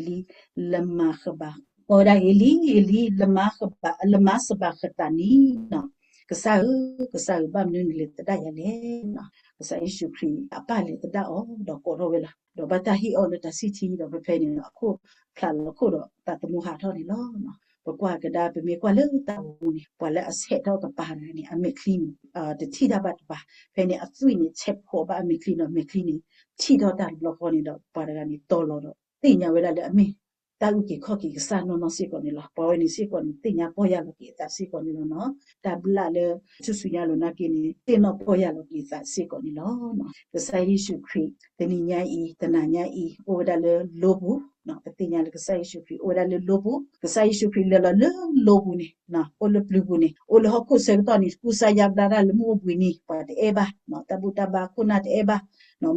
လံ, အ့လံ, လမၤဃဘၤ, ကိးဝဲဒၣ် အ့လံ, အ့လံ, လမၤဃဘၤ, လမၤစဘၤဃသးနံနီၤ. ကစၢ်ဧၢ, ကစၢ်ဧၢ, ဘၣ်မနုၤနလဲၤသဒၣ်ယၤလဲၣ်နီၤ. ကစၢ်ယ့ၣ်ၡူးခရံာ်အပၢ်လဲၤသဒၣ်အီၤဒီးကိးထီၣ်ဝဲလီၤ. ဒီးဘၣ်တၢ်ဟ့ၣ်အီၣ်လၢတၤဆံၣ်ထံဒီးဖဲဖဲန့ၣ်ဒီး အခိၣ်ဖျးလီၤခိၣ်ဒီးသးသမူဟးထီၣ်န့ၣ်လီၤ. ပကွၢ်ကဒါ ပမ့ၢ်ကွၢ်လၢတၢ်အိၣ်မူန့ၣ် ပှၤလၢအဆဲးထီၣ်ကပၤတဂၤန့ၣ် အမဲာ်ချံန့ၣ် တထံၣ်တၢ်ဘၣ်တပၤ, ဖဲန့ၣ်အသွံၣ်န့ၣ် ဆဲးဖှိးဘၣ်အမဲာ်ချံဒီး အမဲာ်ချံန့ၣ် ထံၣ်ထီၣ်တၢ်တဘျီဃီန့ၣ်ဒီး ပှၤတဂၤန့ၣ်တီၤလီၤဒီး သ့ၣ်ညါဝဲဒၣ်လၢအမ့ၢ် တၢ်အုၣ်က့ၤခီၣ်က့ၤကစၢ်နီၢ်နီၢ်စ့ၢ်ကီးန့ၣ်လီၤ. ပှၤဝဲန့ၣ်စ့ၢ်ကီးန့ၣ် သ့ၣ်ညါပီၢ်ယၢ်လီၤက့ၤအသးစ့ၢ်ကီးန့ၣ်လီၤနီၤ. တၢ်ဘျၣ်လၢထူၣ်စုညါလိၤနာ်က့န့ၣ် သ့ၣ်နီၣ်ပီၢ်ယၢ်လီၤက့ၤအသးစ့ၢ်ကီးန့ၣ်လီၤ. ကစၢ်ယ့ၣ်ၡူးခရံာ် တနံၤညါအံၤ တနၤညါအံၤ အိၣ်ဝဲဒၣ်လၢလိပူၤ, ပသ့ၣ်ညါလၢကစၢ်ယ့ၣ်ၡူးခရံာ်အိၣ်ဝဲဒၣ်လၢလိပူၤ, ကစၢ်ယ့ၣ်ၡူးခရံာ်လဲၤလီၤလၢလိပူၤန့ၣ် အိၣ်လၢပျုၤပူၤန့ၣ် အိၣ်လၢဟီၣ်ခိၣ်ဆၢကတီၢ်န့ၣ် ကူစါယါဘျါတၢ်လၢမုၢ်အိၣ်ဘှံးနံၤ ပှၤတအဲၣ်ဘၣ်, တၢ်ဘူၣ်တၢ်ဘါခိၣ်နၢ်တအဲၣ်ဘၣ်,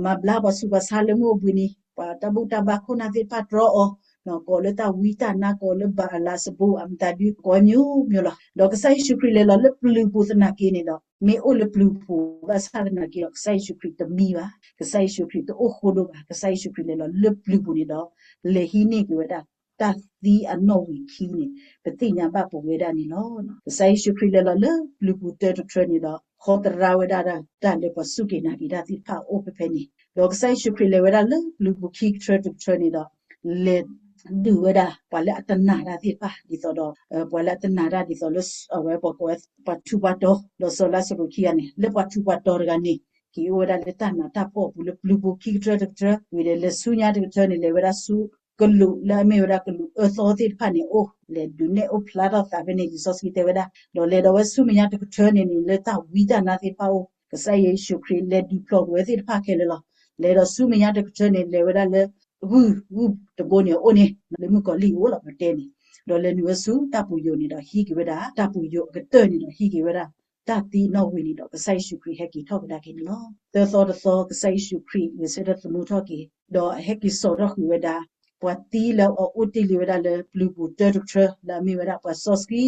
မၤဘျါပှၤဆူးပှၤဆါလၢမုၢ်အိၣ်ဘှံးနံၤ ပှၤတၢ်ဘူၣ်တၢ်ဘါခိၣ်နၢ်သ့ၣ်တဖၣ်တြီအီၤ, ကိးလၢတၢ်ဝံတၢ်နါ ကိးလၢဘၤအလးစဘူၤ အမတၤဒု ကိးဝဲမျိုးမျိုးလီၤ. ဒီးကစၢ်ယ့ၣ်ၡူးခရံာ်လဲၤလီၤလၢပျုၤပူၤသနာ်က့န့ၣ်ဒီး မ့ၢ်အိၣ်လၢပျုၤပူၤဘၣ်ဆၣ်သနာ်က့ဒီး ကစၢ်ယ့ၣ်ၡူးခရံာ်တမံဘၣ်. ကစၢ်ယ့ၣ်ၡူးခရံာ်တအိၣ်ဃိဒိဘၣ်. ကစၢ်ယ့ၣ်ၡူးခရံာ်လဲၤလီၤလၢပျုၤပူၤန့ၣ်ဒီး လဲၤဟံးန့ၢ်က့ၤဝဲဒၣ် တၢ်သံအနီၣ်ဝံာ်ခံန့ၣ် ပသ့ၣ်ညါဘၣ်ပဝဲဒၣ်န့ၣ်လီၤ. ကစၢ်ယ့ၣ်ၡူးခရံာ်လဲၤလီၤလၢပျုၤပူၤတၢတထြၢန့ၣ်ဒီး ဟီတရါဝဲဒၣ်တၢ်လၢပှၤစူၢ်က့ၤနာ်က့ၤတၢ်သ့ၣ်တဖၣ်အအိၣ်ဖဲဖဲန့ၣ်, ဒီးကစၢ်ယ့ၣ်ၡူးခရံာ်လဲၤဝဲဒၣ်လၢပျုၤပူၤခံကထြၢတကထြၢန့ၣ်ဒီး လဲၤဒုးဝဲဒၣ် ပှၤလၢအတနာ်တၢ်သ့ၣ်တဖၣ် ဒ်သိးဒီး ပှၤလၢအတနာ်တၢ်ဒ်သိးလၢ အဝဲပှၤကိးဝဲ ပှၤထူးပှၤတီၤ ဒီးစီၤလါစရူးခံဂၤန့ၣ် လၢပှၤထူးပှၤတီၤတဂၤန့ၣ် က့ၤအိၣ်ဝဲဒၣ်လၢတၢ်နးတၢ်ဖှီၣ်အပူၤလၢပျုၤပူၤခံကထြၢတကထြၢ ဝံၤဒီးလဲၤဆူညါတကထၢန့ၣ် လဲၤဝဲဒၣ်ဆူ ကလူးလၢအမ့ၢ်ဝဲဒၣ်ကလူးအၢသီသ့ၣ်တဖၣ်န့ၣ်အအိၣ် လဲၤဒုးနဲၣ်အိၣ်ဖျါထီၣ်သးဖဲန့ၣ် လံာ်စီဆှံတဲဝဲဒၣ်, ဒီးလဲၤဒီးဝဲဆူမဲာ်ညါတကထၢန့ၣ်န့ၣ် လၢတၢ်ဝံတၢ်နါသ့ၣ်တဖၣ်အအိၣ် ကစၢ်ယ့ၣ်ၡူးခရံာ်လဲၤဒုးဖျိးကွံာ်ဝဲသ့ၣ်တဖၣ်ခဲလၢာ်လီၤ. လဲၤဒီးဆူမဲာ်ညါတကထၢန့ၣ် လဲၤဝဲဒၣ်လၢ ဂုၢ်ဂုၢ်တဘိန့ၣ်အအိၣ်န့ၣ် လၢမုၣ်ကီၤလံၢ်အအိၣ်လီၤ ပတဲန့ၣ်, ဒီးလဲၤနုာ်ဝဲဆူတၢ်ပူၤယိာ်န့ၣ်ဒီး ဟံးက့ၤဝဲဒၣ် တၢ်ပူၤယိာ်အကတၢၢ်န့ၣ်ဒီး ဟံးက့ၤဝဲဒၣ် တၢ်သံအနီၣ်ဝံာ်န့ၣ်ဒီး ကစၢ်ယ့ၣ်ၡူးခရံာ်ဟဲက့ၤထီၣ်ကဒါက့ၤန့ၣ်လီၤ. သၢသီတသီ ကစၢ်ယ့ၣ်ၡူးခရံာ်ဂဲၤဆၢထၢၣ်သမူထီၣ်က့ၤ ဒီးဟဲက့ၤစိာ်ထီၣ်ဃုာ်ဝဲဒၣ် ပှၤသံလၢအအိၣ်တ့ၢ်လံဝဲဒၣ်လၢပျုၤပူၤတၢတထြၢ လၢအမ့ၢ်ဝဲဒၣ်ပှၤစီဆှံ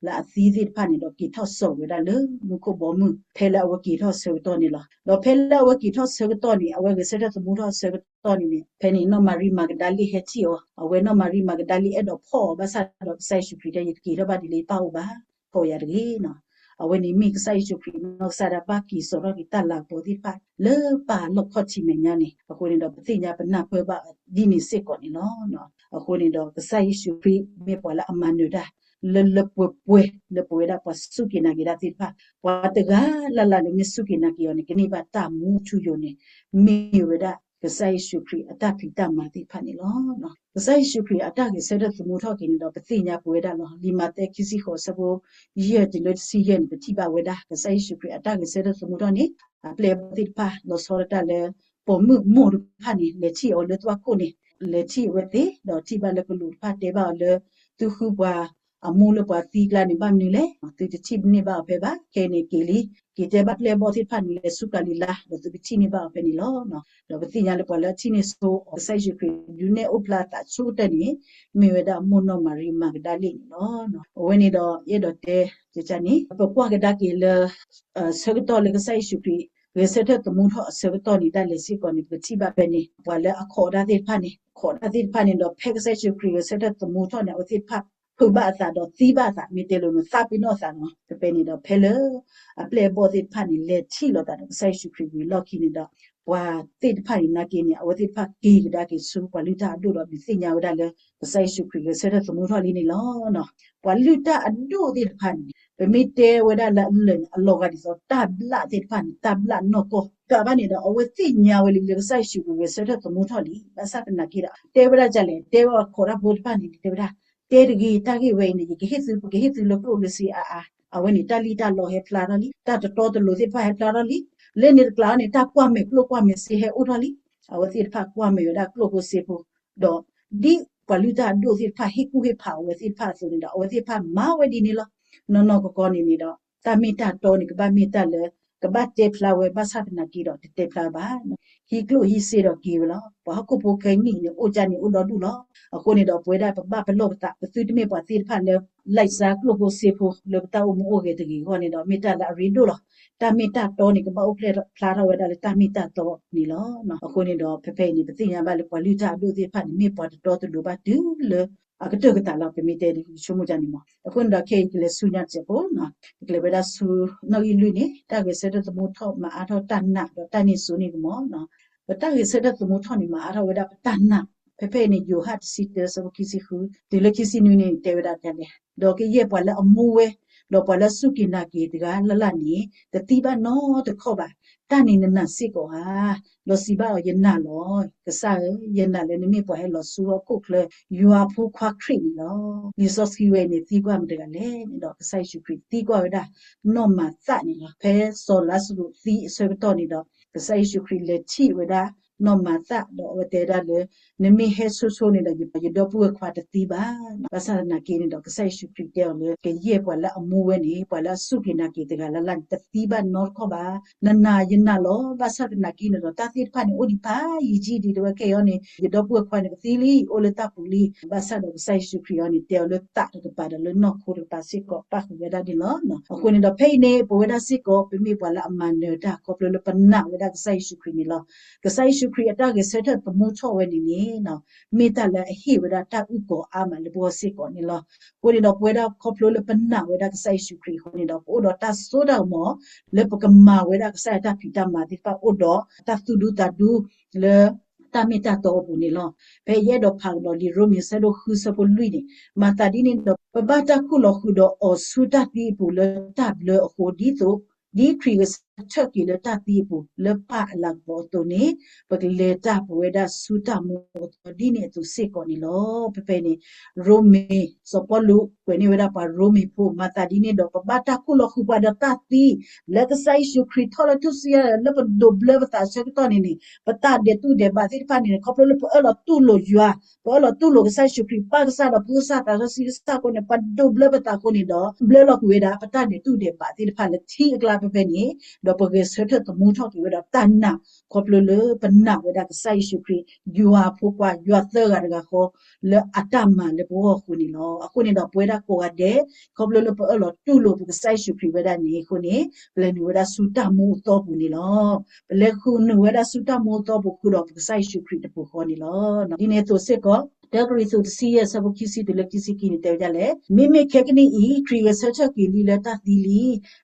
လၢအသံသ့ၣ်တဖၣ်န့ၣ်ဒီး က့ၤထီၣ်စိာ်ဝဲဒၣ်လၢမူခိၣ်ဘီမုၢ် ဖဲလၢအဝဲက့ၤထီၣ်ဆၢကတီၢ်န့ၣ်လီၤ. ဒီးဖဲလၢအဝဲက့ၤထီၣ်ဆၢကတီၢ်န့ၣ် အဝဲဂဲၤဆၢထၢၣ်သမူထီၣ်ဆၢကတီၢ်န့ၣ်န့ၣ် ဖဲန့ၣ်နီၢ်မၤရံမၤကဒၤလ့ၣ်ဟဲထံၣ်အီၤ, အဝဲနီၢ်မၤရံမၤကဒၤလ့ၣ်အဲၣ်ဒိးဖီၣ်အီၤဘၣ်ဆၣ်ဒီး ကစၢ်ယ့ၣ်ၡူးခရံာ်တဲ ယတက့ၤထီၣ်ဘၣ်ဒ်လၢယပၢ်အိၣ်ဘၣ်, ဖီၣ်ယၤတဂ့ၤနီၤ. အဝဲန့ၣ်မ့ၢ်ကစၢ်ယ့ၣ်ၡူးခရံာ်နီၢ်ကစၢ်ဒၣ်ပၢ်က့ၤစိာ်ထီၣ်က့ၤတၢ်လၤကပီၤသ့ၣ်တဖၣ် လၢပၢ်လီၢ်ခီၣ်ထံးမဲာ်ညါန့ၣ် အဃိန့ၣ်ဒီး ပသ့ၣ်ညါပနၢ်ပၢၢ်ဘၣ်ဒ်န့ၣ်စ့ၢ်ကီးန့ၣ်လီၤ. အဃိန့ၣ်ဒီး ကစၢ်ယ့ၣ်ၡူးခရံာ်မ့ၢ်ပှၤလၢအမၤနၢၤတၢ် လၢလၢပှဲၤပှဲၤ လၢပဝဲဒၣ်ပှၤစူၢ်က့ၤနာ်က့ၤတၢ်သ့ၣ်တဖၣ် ပှၤတဂၤလၢ်လၢ်လၢမ့ၢ်စူၢ်က့ၤနာ်က့ၤအီၤန့ၣ် ကန့ၢ်ဘၣ်တၢ်မူထူယိာ်န့ၣ် မ့ၢ်ဝဲဒၣ် ကစၢ်ယ့ၣ်ၡူးခရံာ်အတၢ်ဖံးတၢ်မၤသ့ၣ်တဖၣ်န့ၣ်လီၤ. ကစၢ်ယ့ၣ်ၡူးခရံာ်အတၢ်ဂဲၤဆၢထၢၣ်သမူထီၣ်က့ၤန့ၣ်ဒီး ပသ့ၣ်ညါပဝဲဒၣ်လီၤ. လံာ်မးသဲခံဆံဃိး အဆၢဖိ ယဲၢ်တုၤလၢတဆံယဲၢ်န့ၣ် ပထံၣ်ဘၣ်ဝဲဒၣ် ကစၢ်ယ့ၣ်ၡူးခရံာ်အတၢ်ဂဲၤဆၢထၢၣ်သမူထီၣ်န့ၣ် အပျဲၢ်အဘီၣ်သ့ၣ်တဖၣ် လီၤဆီဒၣ်တၢ်လၢ ပိာ်မုၣ်မိၢ်တဖၣ်န့ၣ် လဲၤထံၣ်အီၤလၢသွၣ်ခိၣ်န့ၣ် လဲၤထံၣ်အဝဲသ့ၣ် ဒီးထံၣ်ဘၣ်လၢကလူးတဖၣ်တဲဘၣ်အီၤလၢ သုဃုပှၤ အမူလၢပှၤသံကျါန့ၣ် ဘၣ်မနုၤလဲၣ်, သုတထံၣ်န့ၢ်ဘၣ်အီၤဖဲဘၣ်. ခဲအံၤန့ၣ်က့ၤလံ, က့ၤတဲဘၣ်ပျဲၢ်ဘီၣ်သ့ၣ်တဖၣ်န့ၣ် လဲၤဆူကၤလံၤလါ ဒီးသုကထံၣ်န့ၢ်ဘၣ်အီၤဖဲန့ၣ်လီၤ. ဒီးပသ့ၣ်ညါလၢပှၤလၢအထံၣ်န့ၢ်ဆိအီၤ ကစၢ်ယ့ၣ်ၡူးခရံာ် ဒုးနဲၣ်အိၣ်ဖျါအသးဆိကတၢၢ်န့ၣ် မ့ၢ်ဝဲဒၣ်မိၢ်နီၢ်မၤရံမၤကဒၤလ့ၣ်န့ၣ်လီၤ. အဝဲန့ၣ်ဒီး ယအဲၣ်ဒိးတဲ ကန့ၣ် ပကွၢ်ကဒါက့ၤလၢ ဆၢကတီၢ်လၢကစၢ်ယ့ၣ်ၡူးခရံာ် ဂဲၤဆၢထၢၣ်သမူထီၣ်အဆၢကတီၢ်န့ၣ် ဒၣ်လဲာ်စ့ၢ်ကီးန့ၣ် ပကထံၣ်ဘၣ်ဖဲန့ၣ် ပှၤလၢအခိးတၢ်သ့ၣ်တဖၣ်န့ၣ် ခိးတၢ်သ့ၣ်တဖၣ်န့ၣ်ဒီး ဖဲကစၢ်ယ့ၣ်ၡူးခရံာ်ဂဲၤဆၢထၢၣ်သမူထီၣ်န့ၣ် အဝဲသ့ၣ်တဖၣ်ဖုးဘၣ်အသးဒီးသံဘၣ်အသး မ့ၢ်တဲလိၤန့ၣ် သးပ့ၤနီၣ်အသးလီၤ. ဖဲန့ၣ်ဒီး ဖဲလၢ အပျဲၢ်အဘီၣ်သ့ၣ်တဖၣ်န့ၣ် လဲၤထံၣ်လိာ်သးဒီးကစၢ်ယ့ၣ်ၡူးခရံာ်ဝံၤအလီၢ်ခံန့ၣ်ဒီး ပှၤသ့ၣ်တဖၣ်န့ၣ် နာ်က့န့ၣ် အဝဲသ့ၣ်တဖၣ်က့ၤကဒါက့ၤဆူပှၤလုၢ်တၢ်အဒိၣ်ဒီး ဒုးသ့ၣ်ညါဝဲဒၣ်လၢ ကစၢ်ယ့ၣ်ၡူးခရံာ်ဂဲၤဆၢထၢၣ်သမူထီၣ်လံန့ၣ်လီၤ. ပှၤလုၢ်တၢ်အဒိၣ်သ့ၣ်တဖၣ်န့ၣ် ပမ့ၢ်တဲဝဲဒၣ်လၢအလၢာ်န့ၣ် အလီၤဂာ်ဒ်သိးတၢ်ဘျၣ်သ့ၣ်တဖၣ်န့ၣ် တၢ်ဘျၣ်နီၢ်ကီၢ် ကးဘၣ်န့ၣ်ဒီး အဝဲသ့ၣ်ညါဝဲလံလၢကစၢ်ယ့ၣ်ၡူးခရံာ်ဂဲၤဆၢထၢၣ်သမူထီၣ်လံ. ဘၣ်ဆၣ်သနာ်က့ဒီး တဲဝဲဒၣ်ဒ်လဲၣ်, တဲဝဲခိးတၢ်ဖိတဖၣ်န့ၣ် တဲဝဲဒၣ်, တဲတဂ့ၤ, တၢ်ဂ့ၢ်ဝဲအံၤန့ၣ် ယကဟ့ၣ်သု, ပကဟ့ၣ်သုလၢကျိၣ်လၢစ့အါအါ. အဝဲန့ၣ် တၢ်လံၣ်တၢ်လီဟဲဖျါထီၣ်လံ, တၢ်တတီတလိၤသ့ၣ်တဖၣ်ဟဲဖျါထီၣ်လံ. လၢန့ၣ်တကျါန့ၣ် တၢ်ကွၢ်မဲာ်ကျိၣ်ကွၢ်မဲာ်စ့ဟဲအိၣ်ထီၣ်လံ. အဝဲသ့ၣ်တဖၣ်ကွၢ်မဲာ်ဝဲဒၣ်ကျိၣ်ဖိစ့ဖိ ဒီးဒ်ပှၤလုၢ်တၢ်အဒိၣ်သ့ၣ်တဖၣ် ဟ့ၣ်ကူၣ်ဟ့ၣ်ဖးအဝဲသ့ၣ်တဖၣ်အသိးန့ၣ်ဒီး အဝဲသ့ၣ်တဖၣ်မၤဝဲဒ်န့ၣ်လီၤ. နီၢ်နီၢ်ကီၢ်ကီၢ်န့ၣ်န့ၣ်ဒီး တၢ်မ့ၢ်တၢ်တီန့ၣ် ကဘၣ်မ့ၢ်တၢ်လၢ ကဘၣ်တဲဖျါဝဲ ဘၣ်ဆၣ်သနာ်က့ဒီး တတဲဖျါဘၣ်. ဟံးကျိၣ်ဟံးစ့ဒီးက့ၤဝဲလီၤ. ပှၤဟီၣ်ခိၣ်ဖိခဲအံၤန့ၣ် အိၣ်ကၢ်န့ၣ်အိၣ်ဒီဒူၣ်လီၤ. အဃိန့ၣ်ဒီး ပဝဲဒၣ်ပဘၣ်ပလီၢ်ပသး, ပသုတမ့ၢ်ပှၤသ့ၣ်တဖၣ်လၢ လဲၤစါကျိၣ်ဖိစ့ဖိလၢပတၢ်အိၣ်မူအိၣ်ဂဲၤတဂ့ၤအဂီၢ်န့ၣ်ဒီး မ့ၢ်တၢ်လၢအရ့ဒိၣ်လီၤ. တၢ်မ့ၢ်တၢ်တီန့ၣ် ကဘၣ်အိၣ်ဖျါထီၣ်ဝဲဒၣ်လၢတၢ်မ့ၢ်တၢ်တီန့ၣ်လီၤ. အဃိန့ၣ်ဒီး ဖဲဖဲအံၤန့ၣ် ပသ့ၣ်ညါဘၣ်လၢပှၤလုၢ်တၢ်အဒိၣ်သ့ၣ်တဖၣ်န့ၣ် မ့ၢ်ပှၤတတီတလိၤဘၣ်တုၤလၢ အကတၢၢ်ကတၢၢ်လီၤ. ပမ့ၢ်တဲဒ်ဆိကမိၣ်ဒ်န့ၣ်မး. အဃိန့ၣ်ဒီး ခဲအံၤကလဲၤဆူညါတစဲးဖိ, ပကလဲၤဝဲဒၣ်ဆူ နီၣ်ဂံၢ်လွံၢ်န့ၣ် တၢ်ဂဲၤဆၢထၢၣ်သမူထီၣ်မၤအါထီၣ်တၢ်နာ်ဒီးတၢ်န့ၢ်စိန့ၣ်ကမီၤ. ပတၢ်ဂဲၤဆၢထၢၣ်သမူထီၣ်န့ၣ် မၤအါထီၣ်ဝဲဒၣ်ပတၢ်နာ်. ဖဲဖဲအံၤန့ၣ် ယိၤဟၣ်တဆံတၢ ဆၢဖိခံဆံဃု တုၤလၢခံဆံနွံန့ၣ် တဲဝဲဒၣ်ဒ်လဲၣ်, ဒီးကယဲၢ်ပှၤလၢအမူဝဲ ဒီးပှၤလၢအစူၢ်က့ၤနာ်က့ၤတဂၤလၢ်လၢ်န့ၣ် တသံဘၣ်နီတခီၣ်ဘၣ်. တၢ်န့ၣ်နနာ်စ့ၢ်ကီးဧါ. ဒီးစံးဘၣ်အီၤ, ယနာ်လီၤ. ကစၢ်ဧၢ, ယနာ်လၢနမ့ၢ်ပှၤဟဲလီၤဆူဟီၣ်ခိၣ်ချၢ ယွၤဖိခွါခရံာ်န့ၣ်လီၤ. လံာ်စီဆှံဝဲအံၤန့ၣ် သံကွၢ်မတၤတဂၤလဲၣ်န့ၣ်ဒီး ကစၢ်ယ့ၣ်ၡူးခရံာ်သံကွၢ်ဝဲဒၣ် နီၢ်မၤသးန့ၣ်လီၤ. ဖဲစီၤလါစရူးသံအဆၢကတီၢ်န့ၣ်ဒီး ကစၢ်ယ့ၣ်ၡူးခရံာ်လဲၤထံၣ်ဝဲဒၣ် နီၢ်မၤသး ဒီးအဝဲတဲဒၣ်လၢ နမ့ၢ်ဟဲဆိဆိန့ၣ်ဒီး ယဒီပုၢ်ဝဲၢ်ခွါတသံဘၣ်. ဘၣ်ဆၣ်သနာ်က့န့ၣ်ဒီး ကစၢ်ယ့ၣ်ၡူးခရံာ်တဲအီၤလၢ ကယဲၢ်ပှၤလၢအမူဝဲန့ၣ် ပှၤလၢအစူၢ်က့ၤနာ်က့ၤတဂၤလၢ်လၢ်န့ၣ် တသံဘၣ်နီတခီၣ်ဘၣ်. နနာ်ယနာ်လီၤ. ဘၣ်ဆၣ်သနာ်က့န့ၣ်ဒီး တၢ်သ့ၣ်တဖၣ်န့ၣ် အိၣ်ဒံးဖးယံာ်ကံ ဒ်တဲဝဲခဲအံၤန့ၣ် ယဒီပုၢ်ဝဲၢ်ခွါန့ၣ် ကသံလံ, အိၣ်လၢတၢ်ပူၤလံ. ဘၣ်ဆၣ်ဒီးကစၢ်ယ့ၣ်ၡူးခရံာ်အံၤန့ၣ် တဲအီၤလၢသးတကပၤဒီးလၢနီၢ်ခိတကပၤစ့ၢ်ကီး ပၣ်ဃုာ်ဝဲဒၣ်န့ၣ်လီၤ. အဃိန့ၣ်ဒီး ဖဲအံၤန့ၣ် ပဝဲဒၣ်စ့ၢ်ကီး ပမ့ၢ်ပှၤလၢအမၤနၢၤတၢ် ခီဖျိလၢပနာ်ဝဲဒၣ်ကစၢ်ယ့ၣ်ၡူးခရံာ်န့ၣ်လီၤ. ကစၢ်ယ့ၣ်ၡူးခရံာ်အတၢ်ဂဲၤဆၢထၢၣ်သမူထီၣ်ဝဲန့ၣ်န့ၣ် မ့ၢ်တၢ်လၢအဟ့ၣ်ဝဲဒၣ်တၢ်အုၣ်ကီၤအါမးလၢပဂီၢ်စ့ၢ်ကီးန့ၣ်လီၤ. အဃိန့ၣ်ဒီး ပဝဲဒၣ်ခီဖျိလၢပနာ်ဝဲဒၣ်ကစၢ်ယ့ၣ်ၡူးခရံာ်အဃိန့ၣ်ဒီး ပအိၣ်ဒီးတၢ်စိတၢ်ကမီၤ လၢပကမၤဝဲဒၣ်ကစၢ်ယွၤတၢ်ဖံးတၢ်မၤသ့ၣ်တဖၣ် အိၣ်ဒီးတၢ်သူၣ်ဒူသးဒူ လၢ တၢ်မ့ၢ်တၢ်တီအပူၤန့ၣ်လီၤ. ဖဲယအဲၣ်ဒိးဖးကဒီးလံာ်ရိမ့ၤ ဆၢဒိၣ်ဃု ဆၢဖိလွံၢ်န့ၣ်, မၤသးဒ်န့ၣ်ဒီး ပဘၣ်တၢ်ခူၣ်လီၤဃုာ်ဒီးအီၤဆူတၢ်သံအပူၤလၢတၢ်ဘျၢအဃိ, ဒ်သိး ဒ်ခရံာ်ဂဲၤဆၢထၢၣ်က့ၤလၢတၢ်သံအပူၤ လၢပၢ်အလၤကပီၤအသိးန့ၣ်, ပကလဲၤတၢ်ပဝဲဒၣ်ဆူတၢ်မူအသီဒ်န့ၣ်အသိးစ့ၢ်ကီးန့ၣ်လီၤ. ဖဲဖဲန့ၣ် ရိမ့ၤ စီၤပီလူး ကွဲးန့ၢ်ဝဲဒၣ်ပှၤရိမ့ၤဖိ, မၤသးဒ်န့ၣ်ဒီး ပဘၣ်တၢ်ခူၣ်လီၤဃုာ်ပှၤဒီးတၢ်သံ လၢကစၢ်ယ့ၣ်ၡူးခရံာ်ထီၣ်လၢထူၣ်စုညါ လၢပဒိးဘျၢပသးဆၢကတီၢ်န့ၣ်န့ၣ်, ပတၢ်ဒဲးတူၢ်ဒဲးဘးသ့ၣ်တဖၣ်န့ၣ်န့ၣ် ခီဖျိလၢပအၢၣ်လီၤတူၢ်လိာ်ယွၤ, ပအၢၣ်လီၤတူၢ်လိာ်ကစၢ်ယ့ၣ်ၡူးခရံာ် ပၢ်ကစၢ်ဒီးဖိကစၢ်သးစီဆှံကစၢ်အဃိန့ၣ် ပဒိးဘျၢပသးအဃိန့ၣ်ဒီး ဘျၢလီၤကွံာ်ဝဲဒၣ် ပတၢ်ဒဲးတူၢ်ဒဲးဘးသ့ၣ်တဖၣ်လၢထံအကျါဖဲဖဲန့ၣ်, ဒီးပဂဲၤဆၢထၢၣ်သမူထီၣ်က့ၤဝဲဒီးတၢ်နာ် ခီဖျိလၢပနာ်ဝဲဒၣ်ကစၢ်ယ့ၣ်ၡူးခရံာ် ယွၤအဖိခွါ ယွၤသၢဂၤတဂၤဃီ လၢအတၢ်မၤလၢပဂီၢ်အဃိန့ၣ်လီၤ. အဃိန့ၣ်ဒီး ပဝဲဒၣ်ကိးဂၤဒဲး ခီဖျိလၢပအၢၣ်လီၤတူၢ်လိာ်ပကစၢ်ယ့ၣ်ၡူးခရံာ်ဝဲဒၣ်န့ၣ်အဃိန့ၣ်, ပလဲၤနုာ်ဝဲဒၣ်ဆူတၢ်မူအသီပူၤန့ၣ်လီၤ. ပလဲၤဃုာ်နုာ်ဝဲဒၣ်ဆူတၢ်မူအသီပူၤ ဃုာ်ဒီးပကစၢ်ယ့ၣ်ၡူးခရံာ်တပူၤဃီန့ၣ်လီၤ. ဒ်န့ၣ်အသိးစ့ၢ်ကီး တၢကရံၣ်သူးတဆံယဲၢ် ဆၢဖိခံဆံတုၤလၢခံဆံခံန့ၣ် တဲဝဲဒ်လဲၣ်, မ့မ့ၢ်ခဲကနံၣ်အံၤ ခရံာ်ဂဲၤဆၢထၢၣ်က့ၤလံလၢတၢ်သံ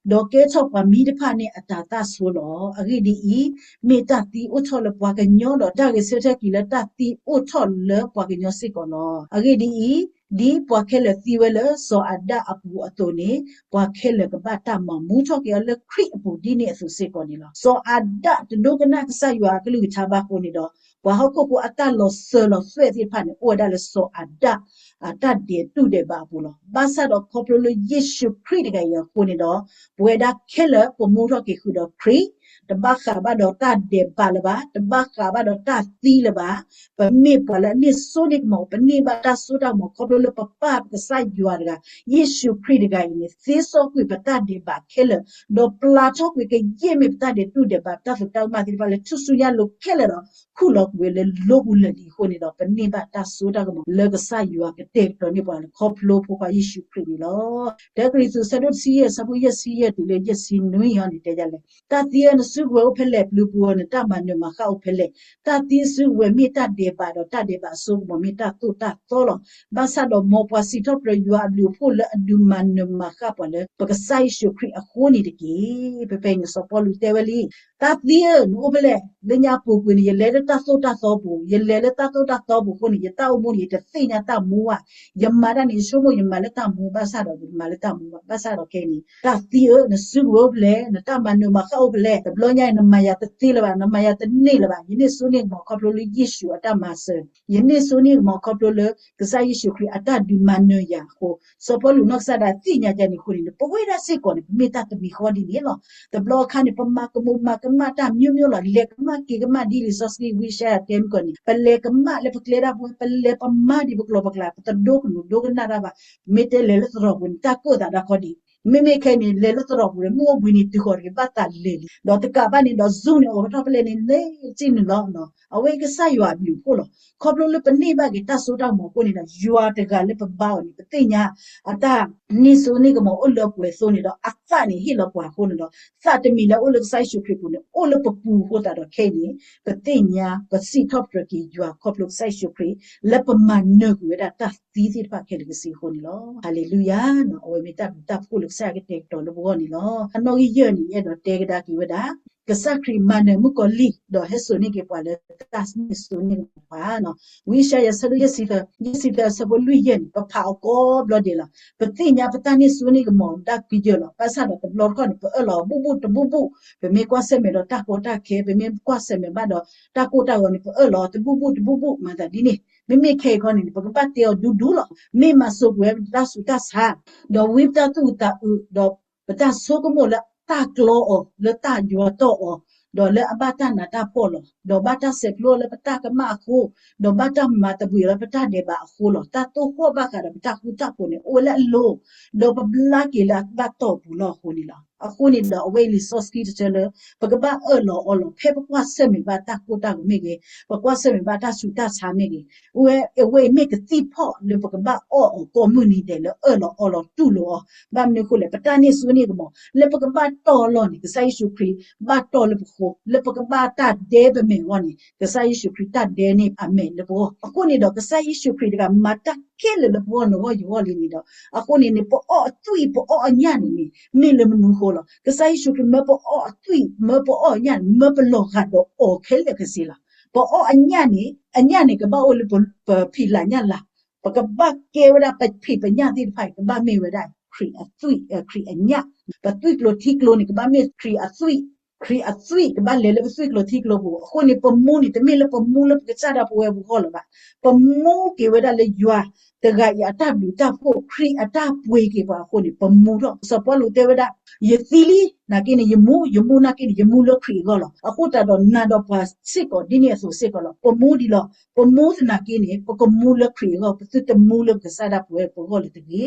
လံ, ဒီးကဲထီၣ်ပှၤမံတဖၣ်န့ၣ်အတၤသၣ်ဆိလီၤ. အဂ့ၢ်ဒ်အံၤ, မ့ၢ်တၢ်သံအိၣ်ထီၣ်လၢပှၤကညီဒီး တၢ်ဂဲၤဆၢထၢၣ်က့ၤလၢတၢ်သံအိၣ်ထီၣ်လၢပှၤကညီစ့ၢ်ကီးလီၤ. အဂ့ၢ်ဒ်အံၤ, ဒ်ပှၤခဲလၢာ်သံဝဲလၢစီၤအၤဒၣ်အပူၤအသိးန့ၣ်, ပှၤခဲလၢာ်ကဘၣ်တၢ်မၤမူထီၣ်က့ၤအီၤလၢခရံာ်အပူၤဒ်န့ၣ်အသိးစ့ၢ်ကီးန့ၣ်လီၤ. စီၤအၤဒၣ်တဒိကနၣ်ကစၢ်ယွၤအကလုၢ်ကထါဘၣ်အဃိန့ၣ်ဒီး, ပှၤဟီၣ်ခိၣ်ဖိအတၢ်လီၤစၢၤလီၤသွဲၣ်သ့ၣ်တဖၣ်န့ၣ် အိၣ်ဝဲဒၣ်လၢစီၤအၤဒၣ် အတၢ်ဒဲးတူၢ်ဒဲးဘးအပူၤလီၤ. ဘၣ်ဆၣ်ဒီးခီဖျိလၢယ့ၣ်ၡူးခရံာ်တဂၤအံၤအဃိန့ၣ်ဒီး, ပဝဲဒၣ်ခဲလၢာ်ပမူထီၣ်က့ၤဃုာ်ဒီးခရံာ်, တဘၣ်ဃးဘၣ်ဒီးတၢ်ဒဲးဘးလၢၤဘၣ်, တဘၣ်ဃးဘၣ်ဒီးတၢ်သံလၢၤဘၣ်. ပမ့ၢ်ပှၤလၢအန့ၢ်စိန့ၢ်ကမီၤ, ပန့ၢ်ဘၣ်တၢ်စိတၢ်ကမီၤ ခီဖျိလၢပပၢ်ပကစၢ်ယွၤတဂၤ ယ့ၣ်ၡူးခရံာ်တဂၤအံၤန့ၣ် သ့စီကွံာ်ပတၢ်ဒဲးဘးခဲလၢာ်, ဒီးပျၢ်ထီၣ်ကွံာ်ကယဲၢ်မ့ၢ်ပတၢ်ဒဲးတူၢ်ဒဲးဘး ပတၢ်သးတၢ်ကမၣ်သ့ၣ်တဖၣ်လၢထူၣ်စုညါလိၤခဲလၢာ်ဒီး ခူၣ်လီၤကွံာ်ဝဲလၢလိၤပူၤလၢာ်လံအဃိန့ၣ်ဒီး ပန့ၢ်ဘၣ်တၢ်စိတၢ်ကမီၤလၢကစၢ်ယွၤကတဲာ်ကတီၤန့ၢ်ပှၤလၢခီဖျိဖိခွါယ့ၣ်ၡူးခရံာ်န့ၣ်လီၤ. တၢကရံၣ်သူး ဆၢဒိၣ်တဆံယဲၢ် ဆၢဖိယဲၢ်ဆံယဲၢ်တုၤလၢယဲၢ်ဆံနွံအံၤန့ၣ် တဲဒ်လဲၣ်, တၢ်သံဧၢ နစုကဝဲၤအိၣ်ဖဲလဲၣ်, ပျုၤပူၤဧၢ နတၢ်မၤနၢၤမၤဃၣ်အိၣ်ဖဲလဲၣ်. တၢ်သံအစုကဝဲၤမ့ၢ်တၢ်ဒဲးဘးဒီး တၢ်ဒဲးဘးအစိကမီၤမ့ၢ်တၢ်သိၣ်တၢ်သီလီၤ. ဘၣ်ဆၣ်ဒီးမ်ပှၤစံးထီၣ်ပတြၢၤယွၤအဘျုးအဖှိၣ်လၢအဒုးမၤနၢၤမၤဃၣ်ပှၤလၢ ပကစၢ်ယ့ၣ်ၡူးခရံာ်အဃိန့ၣ်တက့ၢ်. ဖဲဖဲအံၤန့ၣ် စီၤပီလူးတဲဝဲလံ, တၢ်သံဧၢ နအိၣ်ဖဲလဲၣ်, လၢညါပူၤကွံာ်န့ၣ် ယလဲၤလၢတၢ်သိၣ်တၢ်သီပူၤ, ယလဲၤလၢတၢ်သိၣ်တၢ်သီပူၤအဃိန့ၣ် ယတၢ်အိၣ်မူန့ၣ် ယတသ့ၣ်ညါတၢ်မူဘၣ်. ယမၤတၢ်န့ၣ် ယဆိကမိၣ်ယမၤလၢတၢ်မူ ဘၣ်ဆၣ်ဒီးယတမၤလၢတၢ်မူဘၣ်. ဘၣ်ဆၣ်ဒီးခဲအံၤန့ၣ် တၢ်သံဧၢ နစုကဝဲၤအိၣ်ဖဲလဲၣ်, နတၢ်မၤနၢၤမၤဃၣ်အိၣ်ဖဲလဲၣ်. တဘျီညါအံၤ နမၤယၤတသ့လၢၤဘၣ်, နမၤယၤတန့ၢ်လၢၤဘၣ်. ယန့ၢ်စိန့ၢ်ကမီၤခီဖျိလၢယ့ၣ်ၡူးအတၢ်မၤစၢၤ, ယန့ၢ်စိန့ၢ်ကမီၤခီဖျိလၢ ကစၢ်ယ့ၣ်ၡူးခရံာ်အတၢ်ဒုးမၤနၢၤယၤအဃိ, စီၤပီလူးနီၢ်ကစၢ်ဒၣ်သ့ၣ်ညါယၤန့ၣ်အဃိန့ၣ် ပဝဲဒၣ်စ့ၢ်ကီးန့ၣ် ပမ့ၢ်တၢ်တမံၤဃီဒ်န့ၣ်လီၤ. တဘျီအခါန့ၣ် ပမၤကမူးမၤကမၣ်တၢ်မျိုးမျိုးလီၤ. လဲၤကမၣ်က့ၤကမၣ်ဒ်လံာ်စီဆှံဝံယၡါယၤတဲမုၢ်ကီၢ်န့ၣ် ပလဲၤကမၣ်လၢပကျဲဒၣ်ပဝဲ, ပလဲၤပမၤဒ်ပကျိၤပကျဲ, ပတဒိကနူၤဒိကနၣ်တၢ်ဘၣ်. မ့ၢ်တဲလဲၤလၢသရိာ်ပူၤန့ၣ် တၢ်ကိၢ်သးဒၣ်ခီဒံး. မ့မ့ၢ်ခဲအံၤန့ၣ် လဲၤလၢသရိာ်ပူၤန့ၣ် မုၢ်အိၣ်ဘှံးနံၤတုၤဃီၤတဂ့ၤ ဘၣ်သးလဲၤလံ. ဒီးတကးဘၣ်န့ၣ်ဒီး Zoom န့ၣ် အိးထီၣ်ဖဲလဲၣ်န့ၣ် လဲၤစ့ၢ်နုာ်လီၤ. အဝဲကစၢ်ယွၤအဘျုးအဖှိၣ်လီၤ. ခီဖျိလၢပန့ၢ်ဘၣ်က့ၤတၢ်စိတၢ်ကမီၤအဃိန့ၣ်ဒီး ယွၤတဂၤလၢပဘါအီၤန့ၣ် ပသ့ၣ်ညါအတၢ်န့ၢ်စိန့ၢ်ကမီၤအိၣ်လၢပှဲၤအသိးန့ၣ်ဒီး အသးန့ၣ်ဟ့ၣ်လီၤပှၤအဃိန့ၣ်ဒီး သးတမံၤလၢအအိၣ်လၢကစၢ်ယ့ၣ်ၡူးခရံာ်အပူၤန့ၣ် အိၣ်လၢပပူၤအဃိသတးဒီးခဲအံၤန့ၣ် ပသ့ၣ်ညါ ပစံးထီၣ်ပတြၢၤက့ၤယွၤခီဖျိကစၢ်ယ့ၣ်ၡူးခရံာ် လၢပမၤနၢၤကွံာ်ဝဲဒၣ်တၢ်သံသ့ၣ်တဖၣ်ခဲလၢာ်ကစ့အဃိန့ၣ်လီၤ. ဟၤလ့လူယၤ, အဝဲမ့ၢ်တၢ်ဘျုးတၢ်ဖှိၣ်လၢကစၢ်ယွၤကတဲာ်ကတီၤလၢပဂီၢ်န့ၣ်လီၤ. အနီၣ်ဂံၢ်ယဲၢ်န့ၣ် ယအဲၣ်ဒိးတဲကဒါက့ၤဝဲဒၣ် ကစၢ်ခရံာ်မၤနၢၤမုၣ်ကီၤလံၢ် ဒီးဟဲစိာ်န့ၢ်က့ၤပှၤလၢတၢ်န့ၢ်စိန့ၢ်ကမီၤပှၤ ဝံယၡါယၤ ဆၢဒိၣ်ယဲၢ်ဆံသၢ ယဲၢ်ဆံသၢ အဆၢဖိလွံၢ်ယဲၢ်န့ၣ် ပဖးအီၤကိးဘျီဒဲးလီၤ. ပသ့ၣ်ညါပတၢ်န့ၢ်စိန့ၢ်ကမီၤဒၣ်ကယၢၤလီၤ. ဘၣ်ဆၣ်ဒီးတဘျီတခီၣ်န့ၣ် ပအၢၣ်လီၤအီၤဘူးဘူးတဘူးဘူး, ပမ့ၢ်ကွၢ်ဆၢၣ်မဲာ်ဒီးတၢ်ကီတၢ်ခဲ, ပမ့ၢ်ကွၢ်ဆၢၣ်မဲာ်ဘၣ်ဒီးတၢ်ကိၢ်တၢ်ဂီၤန့ၣ် ပအၢၣ်လီၤအီၤတဘူးဘူးတဘူးဘူးမၤသးဒ်န့ၣ်. မ့မ့ၢ်ခဲအံၤခီန့ၣ် ပကဘၣ်တဲအီၤဒူဒူလီၤ. မ့ၢ်မၤစိာ်ကွံာ်ဝဲပတၢ်ဆူးတၢ်ဆါ ဒီးဝံပတၢ်သူၣ်အုးသးအုး ဒီးပတၢ်ဆိကမိၣ်လၢတၢ်ကျီအီၤ လၢတၢ်ယွၤတီၢ်အီၤ, ဒီးလၢအဘၣ်တၢ်နးတၢ်ဖှီၣ်လီၤ. ဒီးဘၣ်တၢ်ဆဲးကျိးလၢပတၢ်ကမၣ်အဃိ, ဒီးဘၣ်တၢ်မၤသဘှံးလၢပတၢ်ဒဲးဘးအဃိလီၤ. တၢ်သိၣ်ဃီၣ်ဘၣ်ဃးဒီးပတၢ်ဃူတၢ်ဖိးန့ၣ် အိၣ်ဝဲလၢအလိၤ, ဒီးပဘျါက့ၤလၢအဘၣ်တီၢ်ပူၤလီၤအဃိန့ၣ်လီၤ. အဃိန့ၣ်ဒီး အဝဲအံၤလံာ်စီဆှံတဆၢလၢ ပကဘၣ်အၢၣ်လီၤအီလီၤ ဖဲပကွၢ်ဆၢၣ်မဲာ်ဘၣ်တၢ်ကိၢ်တၢ်ဂီၤမ့ၢ်ဂ့ၤ, ပကွၢ်ဆၢၣ်မဲာ်ဘၣ်တၢ်ဆူးတၢ်ဆါမ့ၢ်ဂ့ၤ, အဝဲအံၤမ့ၢ်ကသံၣ်ဖီၣ်လၢပကဘၣ်အီၣ်အီၤကိးမုၢ်နံၤဒဲးလၢအၢၣ်လီၤအီလီၤတူၢ်လိာ်အီၤ. ဘၣ်မနုၤအဃိလဲၣ်, ပတၢ်န့ၢ်စိန့ၢ်ကမီၤ လၢပကဘၣ်တီၢ်အလီၢ်န့ၣ် ကစၢ်ယ့ၣ်ၡူးခရံာ် ဘၣ်တီၢ်လၢပဃိ, လၢပကဘၣ်တၢ်ဒဲပမဲာ်အဂီၢ်န့ၣ် ကစၢ်ယ့ၣ်ၡူးခရံာ်တၢ်ဒဲန့ၢ်အမဲာ်လၢပဂီၢ်. အဃိန့ၣ်ဒီး ကစၢ်ယ့ၣ်ၡူးခရံာ်တဂၤ မၤတၢ်ခဲလၢာ်လၢပဂီၢ်နဂီၢ်ယဂီၢ်လံန့ၣ်ဒီး အဃိန့ၣ်န့ၣ် ပအီၣ်အသွံၣ်ပအီၣ်အညၣ်န့ၣ်န့ၣ် မ့ၢ်လၢမနုၤအဃိလီၤ. ကစၢ်ယ့ၣ်ၡူးခရံာ် မၢပအီၣ်အသွံၣ် မၢပအီၣ်အညၣ်န့ၣ် မၢပလီၤဂာ်ဒီးအီၤခဲလၢာ်ခဲဆ့လီၤ. ပအီၣ်အညၣ်န့ၣ် အညၣ်န့ၣ် ကဘၣ်အိၣ်လၢပဖံးလၢ်ညၣ်လၤ, ပကဘၣ်ကဲဝဲဒၣ်ပဖံးပညၣ်သ့ၣ်တဖၣ်အံၤ ကဘၣ်မ့ၢ်ဝဲဒၣ်ခရံာ်အသွံၣ် ခရံာ်အညၣ်, ပသွံၣ်ကျိၤထံကျိၤန့ၣ် ကဘၣ်မ့ၢ်ခရံာ်အသွံၣ်, ခရံာ်အသွံၣ်ကဘၣ်လဲၤလၢပသွံၣ်ကျိၤထံကျိၤပူၤ. အဃိန့ၣ် ပမူန့ၣ် တမ့ၢ်လၢပမူလၢပကစၢ်ဒၣ်ပဝဲပဂီၢ်လၢၤဘၣ်. ပမူက့ၤဝဲဒၣ်လၢယွၤတဂၤအံၤအတၢ်ဘျုးတၢ်ဖှိၣ် ခရံာ်အတၢ်ပှ့ၤက့ၤပှၤအဃိန့ၣ် ပမူထီၣ်. စီၤပီလူးတဲဝဲဒၣ် ယသံလံ နာ်က့န့ၣ် ယမူ ယမူနာ်က့န့ၣ် ယမူလၢခရံာ်အဂီၢ်လီၤ. အဃိသတးဒီးနၤဒီးပှၤစ့ၢ်ကီးဒ်န့ၣ်အသိးစ့ၢ်ကီးလီၤ. ပမူဒံးလီၤ. ပမူသနာ်က့န့ၣ် ပကမူလၢခရံာ်အဂီၢ်, ပသုတမူလၢပကစၢ်ဒၣ်ပဝဲပဂီၢ်လၢၤတဂ့ၤ.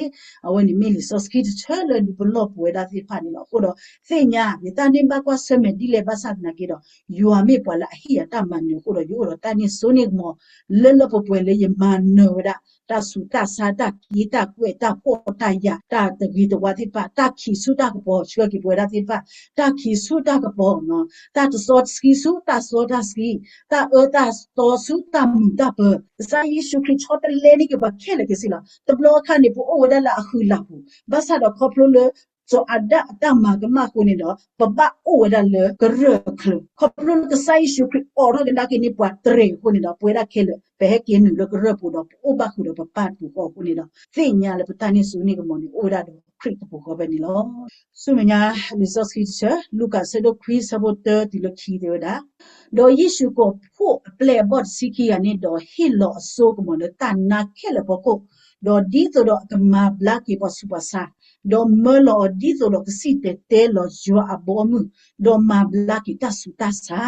အဝဲန့ၣ်မ့ၢ်လံာ်စီဆှံတဆၢလၢဒုးပလီၢ်ပဝဲဒၣ်သ့ၣ်တဖၣ်န့ၣ်လီၤ. အဃိဒီး သ့ၣ်ညါ ယတၢ်န့ၢ်ဘၣ်ကွၢ်ဆၢၣ်မဲာ်ဒ်လဲၣ်ဘၣ်ဆၣ်သနာ်က့ဒီး ယွၤမ့ၢ်ပှၤလၢအဟ့ၣ်ယၤတၢ်မၤနၢၤအဃိဒီး ယအိၣ်ဒီးတၢ်န့ၢ်စိန့ၢ်ကမီၤ လၢလၢပှဲၤပှဲၤလၢယမၤနၢၤဝဲဒၣ် တၢ်ဆူးတၢ်ဆါ တၢ်က့တၢ်ကွဲၢ် တၢ်ဖှီၣ်တၢ်ယာ် တၢ်တဂ့ၤတဝါသ့ၣ်တဖၣ် တၢ်ခံးဆူတၢ်ကပီၤ ဆှၢက့ၤပဝဲဒၣ်သ့ၣ်တဖၣ် တၢ်ခံးဆူတၢ်ကပီၤ တၢ်တစီတဆှံဆူတၢ်စီတၢ်ဆှံ တၢ်အၢတၢ်သီဆူတၢ်မုာ်တၢ်ပၢၤ ကစၢ်ယ့ၣ်ၡူးခရံာ်ဆီတလဲန့ၢ်က့ၤပှၤခဲလၢာ်ခဲဆ့လီၤ. တဘျီအခါန့ၣ် ပအိၣ်ဝဲဒၣ်လၢအဃံလၤပူၤ ဘၣ်ဆၣ်ဒီးခီဖျိလၢ စီၤအၤဒၣ်အတၢ်မၤကမၣ်အဃိန့ၣ်ဒီး ပဘၣ်အိၣ်ဝဲဒၣ်လၢကရၢၢ်အချၢ ခီဖျိလၢကစၢ်ယ့ၣ်ၡူးခရံာ်အိးထီၣ်ကဒါက့ၤန့ၢ်ပှၤတြဲၤအဃိန့ၣ်ဒီး ပဝဲဒၣ်ခဲလၢာ် ပဟဲက့ၤနုာ်လၢကရၢၢ်ပူၤဒီး ပအိၣ်ဘၣ်ဃုာ်ဒီးပပၢ်တပူၤဃီအဃိန့ၣ်ဒီး သ့ၣ်ညါလၢပတၢ်န့ၢ်စိန့ၢ်ကမီၤန့ၣ် အိၣ်ဝဲဒၣ်ဒီး လၢခရံာ်တပူၤဃီဖဲန့ၣ်လီၤ. ဆူမဲာ်ညါ လံာ်စီဆှံတဆၢ လူၤကၣ်အဆၢဒိၣ်ခွံ အဆၢဖိတၢတုၤလၢခံ တဲဝဲဒၣ်, ဒီးယ့ၣ်ၡူးကိးဖှိၣ်အပျဲၢ်အဘီၣ်တဆံခံဂၤန့ၣ်ဒီး ဟ့ၣ်လီၤအစိကမီၤလၢတၢ်နါခဲလၢာ်အဖီခိၣ်, ဒီးဒ်သိးဒီးအကမၤဘျါက့ၤပှၤဆူးပှၤဆါ, ဒီးမၢလီၤအီၤဒ်သိးဒီးကစံၣ်တဲၤတဲလီၤယွၤအဘီအမုၢ်, ဒီးမၤဘျါက့ၤတၢ်ဆူးတၢ်ဆါ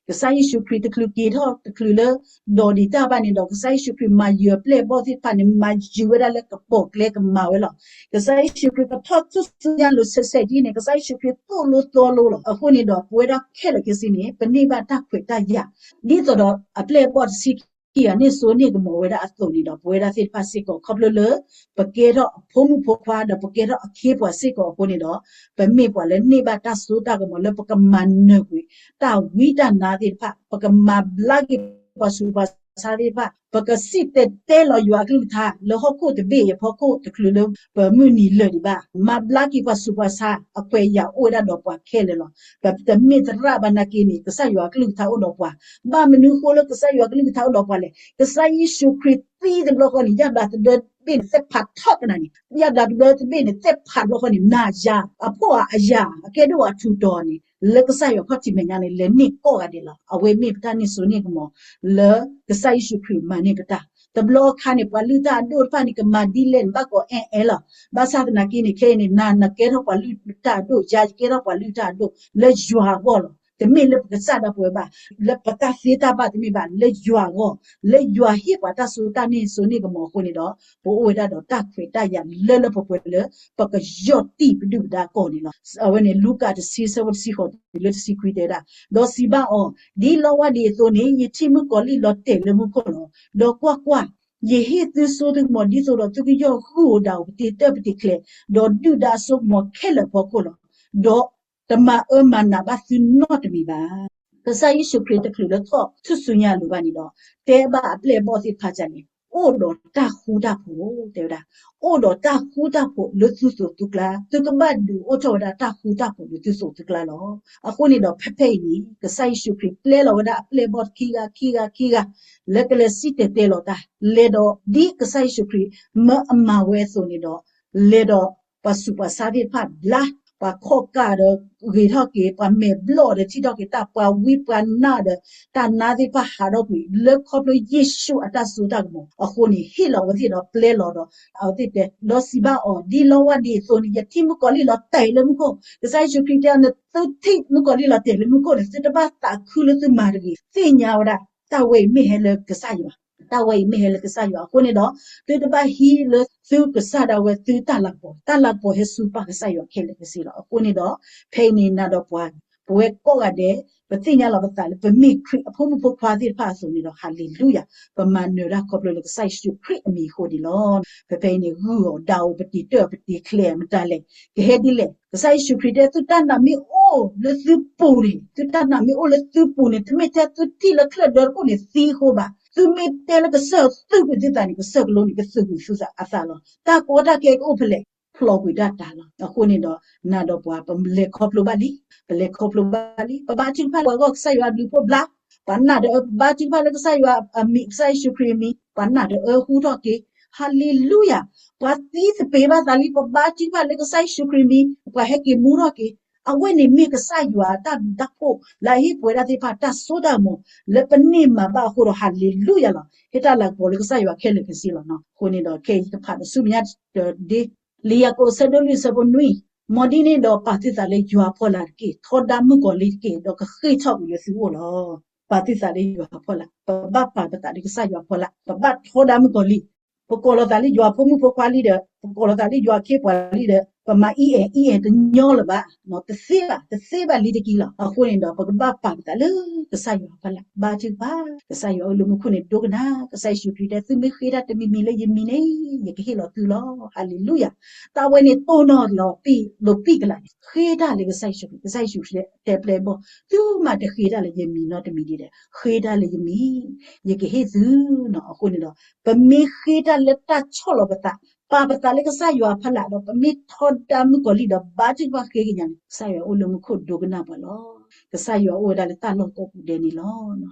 ကစၢ်ယ့ၣ်ၡူးခရံာ်တချုးက့ၤထီၣ်တချုးလၢ ဒီးဒံးတၢ်ဘၣ်န့ၣ်ဒီး ကစၢ်ယ့ၣ်ၡူးခရံာ်မၤယွၤအပျဲၢ်အဘီၣ်သ့ၣ်တဖၣ်န့ၣ် မၤယွၤဝဲဒၣ်လၢကပိာ်ကျဲကမၤဝဲလီၤ. ကစၢ်ယ့ၣ်ၡူးခရံာ်ကထီၣ်ထူၣ်စုညါလိၤဆဲးဆဲးဒ်န့ၣ် ကစၢ်ယ့ၣ်ၡူးခရံာ်သိၣ်လိသီလိလီၤ. အဃိန့ၣ်ဒီး ပဝဲဒၣ်ခဲလၢာ်ခဲဆ့န့ၣ် ပန့ၢ်ဘၣ်တၢ်ခွဲးတၢ်ယာ် ဒ်သိးဒီးအပျဲၢ်အဘီၣ်တဆံခံဂၤန့ၣ် စိန့ၢ်ကမီၤဝဲဒၣ်အသိးန့ၣ်ဒီး ပဝဲဒၣ်သ့ၣ်တဖၣ်စ့ၢ်ကီး ခီဖျိလၢ ပကဲထီၣ်အဖိမုၣ်ဖိခွါ ဒီးပကဲထီၣ်အခ့အပှၤစ့ၢ်ကီးအဃိန့ၣ်ဒီး ပမ့ၢ်ပှၤလၢန့ၢ်ဘၣ်တၢ်စိတၢ်ကမီၤလၢပကမၤနၢၤကွံာ် တၢ်ဝံတၢ်နါသ့ၣ်တဖၣ်, ပကမၤဘျါက့ၤပှၤဆူးပှၤဆါသ့ၣ်တဖၣ်, ပကစံၣ်တဲၤတဲလီၤယွၤအကလုၢ်ကထါ လၢဟီၣ်ခိၣ်တဘ့ၣ်အံၤအဖီခိၣ် တချုးလၢပမုၢ်နံၤလၢာ်ဒံးဘၣ်. မၤဘျါက့ၤပှၤဆူးပှၤဆါ အခွဲးအယာ်အိၣ်ဝဲဒၣ်ဒီးပှၤခဲလၢာ်လီၤ. ပတမ့ၢ်သရၣ်ဘၣ်နာ်က့န့ၣ် ကစၢ်ယွၤအကလုၢ်ကထါအိၣ်ဒီးပှၤ, ဘၣ်မနုၤဃိလၢကစၢ်ယွၤအကလုၢ်ကထါအိၣ်ဒီးပှၤလဲၣ်. ကစၢ်ယ့ၣ်ၡူးခရံာ်သံတဘျီဃီန့ၣ် ယၣ်ဘျးတဘျၢတဘ့ၣ်န့ၣ် သ့ၣ်ဖးထီၣ်ကနၤန့ၣ်, ယၣ်ဘျးတဘျၢတဘ့ၣ်န့ၣ် သ့ၣ်ဖးတဘျီဃီန့ၣ် နၤယၤ အဖှီၣ်အယၤ အကဲဒိၣ်အထူးတီၤန့ၣ် လၢကစၢ်ယွၤခီၣ်ထံးမဲာ်ညါန့ၣ် လဲၤန့ၢ်ကိးဂၤဒဲးလီၤ. အဝဲမ့ၢ်ပတၢ်န့ၢ်စိန့ၢ်ကမီၤ လၢကစၢ်ယ့ၣ်ၡူးခရံာ်မၤန့ၢ်ပတၢ် တဘျီအခါန့ၣ် ပှၤလုၢ်တၢ်အဒိၣ်တဖၣ်န့ၣ် ကမၤဒ်လဲၣ်န့ၣ် ဘၣ်ကိးအဲၣ်အဲၣ်လီၤ. ဘၣ်ဆၣ်သနာ်က့န့ၣ် ခဲအံၤန့ၣ် နၤနကဲထီၣ်ပှၤလုၢ်တၢ်အဒိၣ်, ယၤယကဲထီၣ်ပှၤလုၢ်တၢ်အဒိၣ် လၢယွၤအဂီၢ်လီၤ. တမ့ၢ်လၢပကစၢ်ဒၣ်ပဝဲဘၣ်, လၢပတၢ်သ့တၢ်ဘၣ်တမ့ၢ်ဘၣ်, လၢယွၤအဂီၢ်, လၢယွၤဟ့ၣ်ပှၤတၢ်စိတၢ်န့ၢ်စိန့ၢ်ကမီၤအဃိန့ၣ်ဒီး ပအိၣ်ဝဲဒၣ်ဒီးတၢ်ခွဲးတၢ်ယာ်လၢလၢပှဲၤပှဲၤလၢ ပကယီၢ်တံၢ်ပဒုၣ်ပဒါကီၢ်န့ၣ်လီၤ. အဝဲန့ၣ် လူၤကၣ်တဆံ ဆၢဖိတဆံဃိးတုၤလၢတဆံခွံတဲဒၣ်, ဒီးစံးဘၣ်အီၤ, ဒ်လီဝါဒံးအသိးန့ၣ် ယထံၣ်မုၣ်ကီၤလံၢ်လီၤတဲာ်လၢမူခိၣ်လီၤ. ဒီးကွၢ်ကွၢ်, ယဟ့ၣ်သုစိသုကမီၤဒ်သိးဒီးသုကယီၢ်ဂုၢ်ဧိၤဒၣ်ဧိၤပတံၤတၢၢ်ပတံၤချဲး, ဒီးဒုၣ်ဒါအစိကမီၤခဲလၢာ်အဖီခိၣ်လီၤ. ဒီးတမၤအၢမၤနးဘၣ်သုနီတမံၤဘၣ်. ကစၢ်ယ့ၣ်ၡူးခရံာ်တချုးလၢထီၣ်ထူၣ်စုညါအလိၤဘၣ်န့ၣ်ဒီး တဲဘၣ်အပျဲၢ်အဘီၣ်သ့ၣ်တဖၣ်န့ၣ်, အိၣ်ဒီးတၢ်ဃူတၢ်ဖိး, တဲဝဲဒၣ်, အိၣ်ဒီးတၢ်ဃူတၢ်ဖိးလၢသုသိးသုကျါ, သုကဘၣ်ဒုးအိၣ်ထီၣ်ဝဲဒၣ်တၢ်ဃူတၢ်ဖိးလၢသုသိးသုကျါလီၤ. အဃိန့ၣ်ဒီး ဖဲဖဲအံၤန့ၣ် ကစၢ်ယ့ၣ်ၡူးခရံာ်ပျဲလီၤဝဲဒၣ်အပျဲၢ်အဘီၣ်ခံဂၤ ခံဂၤ ခံဂၤ လၢကလဲၤစံၣ်တဲၤတဲလီၤတၢ်, လဲၤဒီးဒ်ကစၢ်ယ့ၣ်ၡူးခရံာ်မၢအမၤဝဲအသိးန့ၣ်ဒီး လဲၤဒီးပှၤဆူးပှၤဆါသ့ၣ်တဖၣ်ဘျါ, ပှၤခီၣ်ကၢ်ဒီးဂ့ၤထီၣ်က့ၤ, ပှၤမဲာ်ဘျီၣ်ဒီးထံၣ်ထီၣ်က့ၤတၢ်, ပှၤဝံပှၤနါဒီးတၢ်နါသ့ၣ်တဖၣ်ဟးထီၣ်ကွံာ် လၢခီဖျိယ့ၣ်ၡူးအတၢ်စိတၢ်ကမီၤအဃိန့ၣ် ဟ့ၣ်လီၤဝဲသ့ၣ်ဒီးပျဲလီၤဒီး အဝဲသ့ၣ်တဲ, ဒီးစံးဘၣ်အီၤ, ဒ်လီဝါဒံးအသိးန့ၣ် ယထံၣ်မုၣ်ကီၤလံၢ်လီၤတဲာ်လၢမူခိၣ်, ကစၢ်ယ့ၣ်ၡူးခရံာ်တဲအီၤ, နသုထံၣ်မုၣ်ကီၤလံၢ်လီၤတဲာ်လၢမူခိၣ်န့ၣ် သုတဘၣ်သးခုလၢသုမၤတဂ့ၤ, သ့ၣ်ညါဝဲဒၣ် တၢ်ဝဲအံၤမ့ၢ်ဟဲလၢကစၢ်ယွၤ, တၢ်ဝဲအံၤမ့ၢ်ဟဲလၢကစၢ်ယွၤအဃိန့ၣ်ဒီး သုတဘၣ်ဟံးလၢသုကစၢ်ဒၣ်ဝဲသုတၢ်လၤကပီၤ, တၢ်လၤကပီၤဟဲဆူပၢ်ကစၢ်ယွၤခဲလၢာ်ခဲဆ့လီၤ. အဃိန့ၣ်ဒီး ဖဲအံၤန့ၣ် နၤဒီးပှၤ ပဝဲကိးဂၤဒဲး ပသ့ၣ်ညါလီၤပသးလၢပမ့ၢ်ခရံာ်အဖိမုၣ်ဖိခွါသ့ၣ်တဖၣ်အသိးန့ၣ်ဒီး ဟၤလ့လူယၤ, ပမၤနၢၤတၢ်ခီဖျိလၢကစၢ်ယ့ၣ်ၡူးခရံာ်အမံၤအဃိန့ၣ်လီၤ. ဖဲဖဲအံၤန့ၣ် ဂုၢ်ဧိၤဒၣ်ဧိၤ ပတံၤတၢၢ်ပတံၤချဲးမတၤလဲၣ် ကဟဲဒ်လဲၣ်, ကစၢ်ယ့ၣ်ၡူးခရံာ်တဲ သုတၢ်နာ်မ့ၢ်အိၣ်လၢသုပူၤန့ၣ်, သုတၢ်နာ်မ့ၢ်အိၣ်လၢသုပူၤန့ၣ် တမ့ၢ်ထဲသုထံၣ်လၢချၢၣ်ဒၢတခိၣ်န့ၣ်သံအဃိဘၣ်, သုမ့ၢ်တဲလၢကစၢၢ်သုးကွံာ်သုသးန့ၣ် ကစၢၢ်ကလိန့ၣ် ကသုးကွံာ်သုသးအသးလီၤ. တၢ်ကီတၢ်ခဲကအိၣ်ဖဲလဲၣ် ဖျိးကွံာ်ဒၣ်တၢ်လီၤ. အဃိန့ၣ်ဒီး နၤဒီးပှၤ ပလဲၤခီဖျိဘၣ်လံ, ပလဲၤခီဖျိဘၣ်လံ, ပဘါထုကဖၣ်ပှၤဂီၢ် ကစၢ်ယွၤအဘျုးဖှိၣ်ဘျါ, ပှၤနာ်ဒီးအၢ ပဘါထုကဖၣ်လၢကစၢ်ယွၤအမံၤ ကစၢ်ယ့ၣ်ၡူးခရံာ်အမံၤ ပှၤနာ်ဒီးအၢဟူထီၣ်က့ၤ, ဟၤလ့လူယၤ, ပှၤသံသပ့ၤဘၣ်သးလံ ပဘါထုကဖၣ်လၢကစၢ်ယ့ၣ်ၡူးခရံာ်အမံၤ ပှၤဟဲက့ၤမူထီၣ်က့ၤ, အဝဲန့ၣ်မ့ၢ်ကစၢ်ယွၤတၢ်ဘျုးတၢ်ဖှိၣ် လၢအဟ့ၣ်ပဝဲဒၣ်သ့ၣ်တဖၣ်တၢ်စိတၢ်ကမီၤ လၢပန့ၢ်မၤဘၣ်အဃိဒီး ဟၤလ့လူယၤလီၤ. ဟ့ၣ်တၢ်လၤကပီၤလၢကစၢ်ယွၤခဲလၢာ်ခဲဆ့လီၤနီၤ. အဃိန့ၣ်ဒီး ခဲအံၤယကဖးဒီးဆူမဲာ်ညါတဒ့ လံာ်ယၤကိာ်အဆၢဒိၣ်လွံၢ်အဆၢဖိနွံ, မ်ဒ်န့ၣ်ဒီးပာ်သုသးလၢယွၤအဖီလာ်တက့ၢ်. ထီဒါမုၣ်ကီၤလံၢ်တက့ၢ်, ဒီးကဃ့ၢ်ထီၣ်ကွံာ်လၢသုအိၣ်လီၤ. ပာ်သုသးလၢယွၤအဖီလာ်, ပဘၣ်ပာ်ပသးလၢကစၢ်ယွၤအဖီလာ်, ပဘၣ်ထီဒါမုၣ်ကီၤလံၢ်, ပကိးလီၤသးလၢယွၤဖိမုၣ်ဖိခွါလံဒီး ပကိးလီၤသးလၢယွၤအခ့အပှၤလံဒီး ပမၤအံၣ်အဲၣ်အံၣ်အဲၣ်တညီလၢၤဘၣ်, တသ့ဘၣ်, တသ့ဘၣ်လံတက့ၢ်လီၤ. အဃိန့ၣ်ဒီး ပကဘၣ်ပာ်ပသးလၢကစၢ်ယွၤအဖီလာ်, ဘါထုကဖၣ်, ကစၢ်ယွၤအိၣ်လၢမူခိၣ်န့ၣ်ဒိကနၣ်, ကစၢ်ယ့ၣ်ၡူးခရံာ်တဲ သုမ့ၢ်ဃ့တၢ်တမံၤမံၤလၢယမံၤန့ၣ် ယကဟ့ၣ်လီၤသုလီၤ. ဟၤလ့လူယၤ. တၢ်ဝဲန့ၣ်တိၢ်နီၣ်လီၤပံာ်လိာ်ပံာ်ကလာ်န့ၣ် ဃ့တၢ်လၢကစၢ်ယ့ၣ်ၡူးခရံာ်, ကစၢ်ယ့ၣ်ၡူးခရံာ်တဲပျဲၢ်အဘီၣ်, သုမ့ၢ်တဃ့တၢ်လၢယမံၤနီတမံၤဒံးဒီး ဃ့တၢ်လၢယမံၤ, ယကဟ့ၣ်သုနီၤ. အဃိန့ၣ်ဒီး ပမ့ၢ်ဃ့တၢ်လၢတၢ်ဆီၣ်လီၤပသး, ပာ်ပသးလၢကစၢ်ယွၤအဖီလာ်ဒီး ပမ့ၢ်ထီဒါမုၣ်ကီၤလံၢ်ဒီး ဘါထုကဖၣ်ဃ့ကညးန့ၣ် ကစၢ်ယွၤအိၣ်လၢမူခိၣ်ဒိကနၣ်ပှၤလီၤ. ကစၢ်ယွၤအိၣ်ဝဲဒၣ်လၢတၢ်လီၢ်ကိးပူၤဒဲးန့ၣ်လီၤ.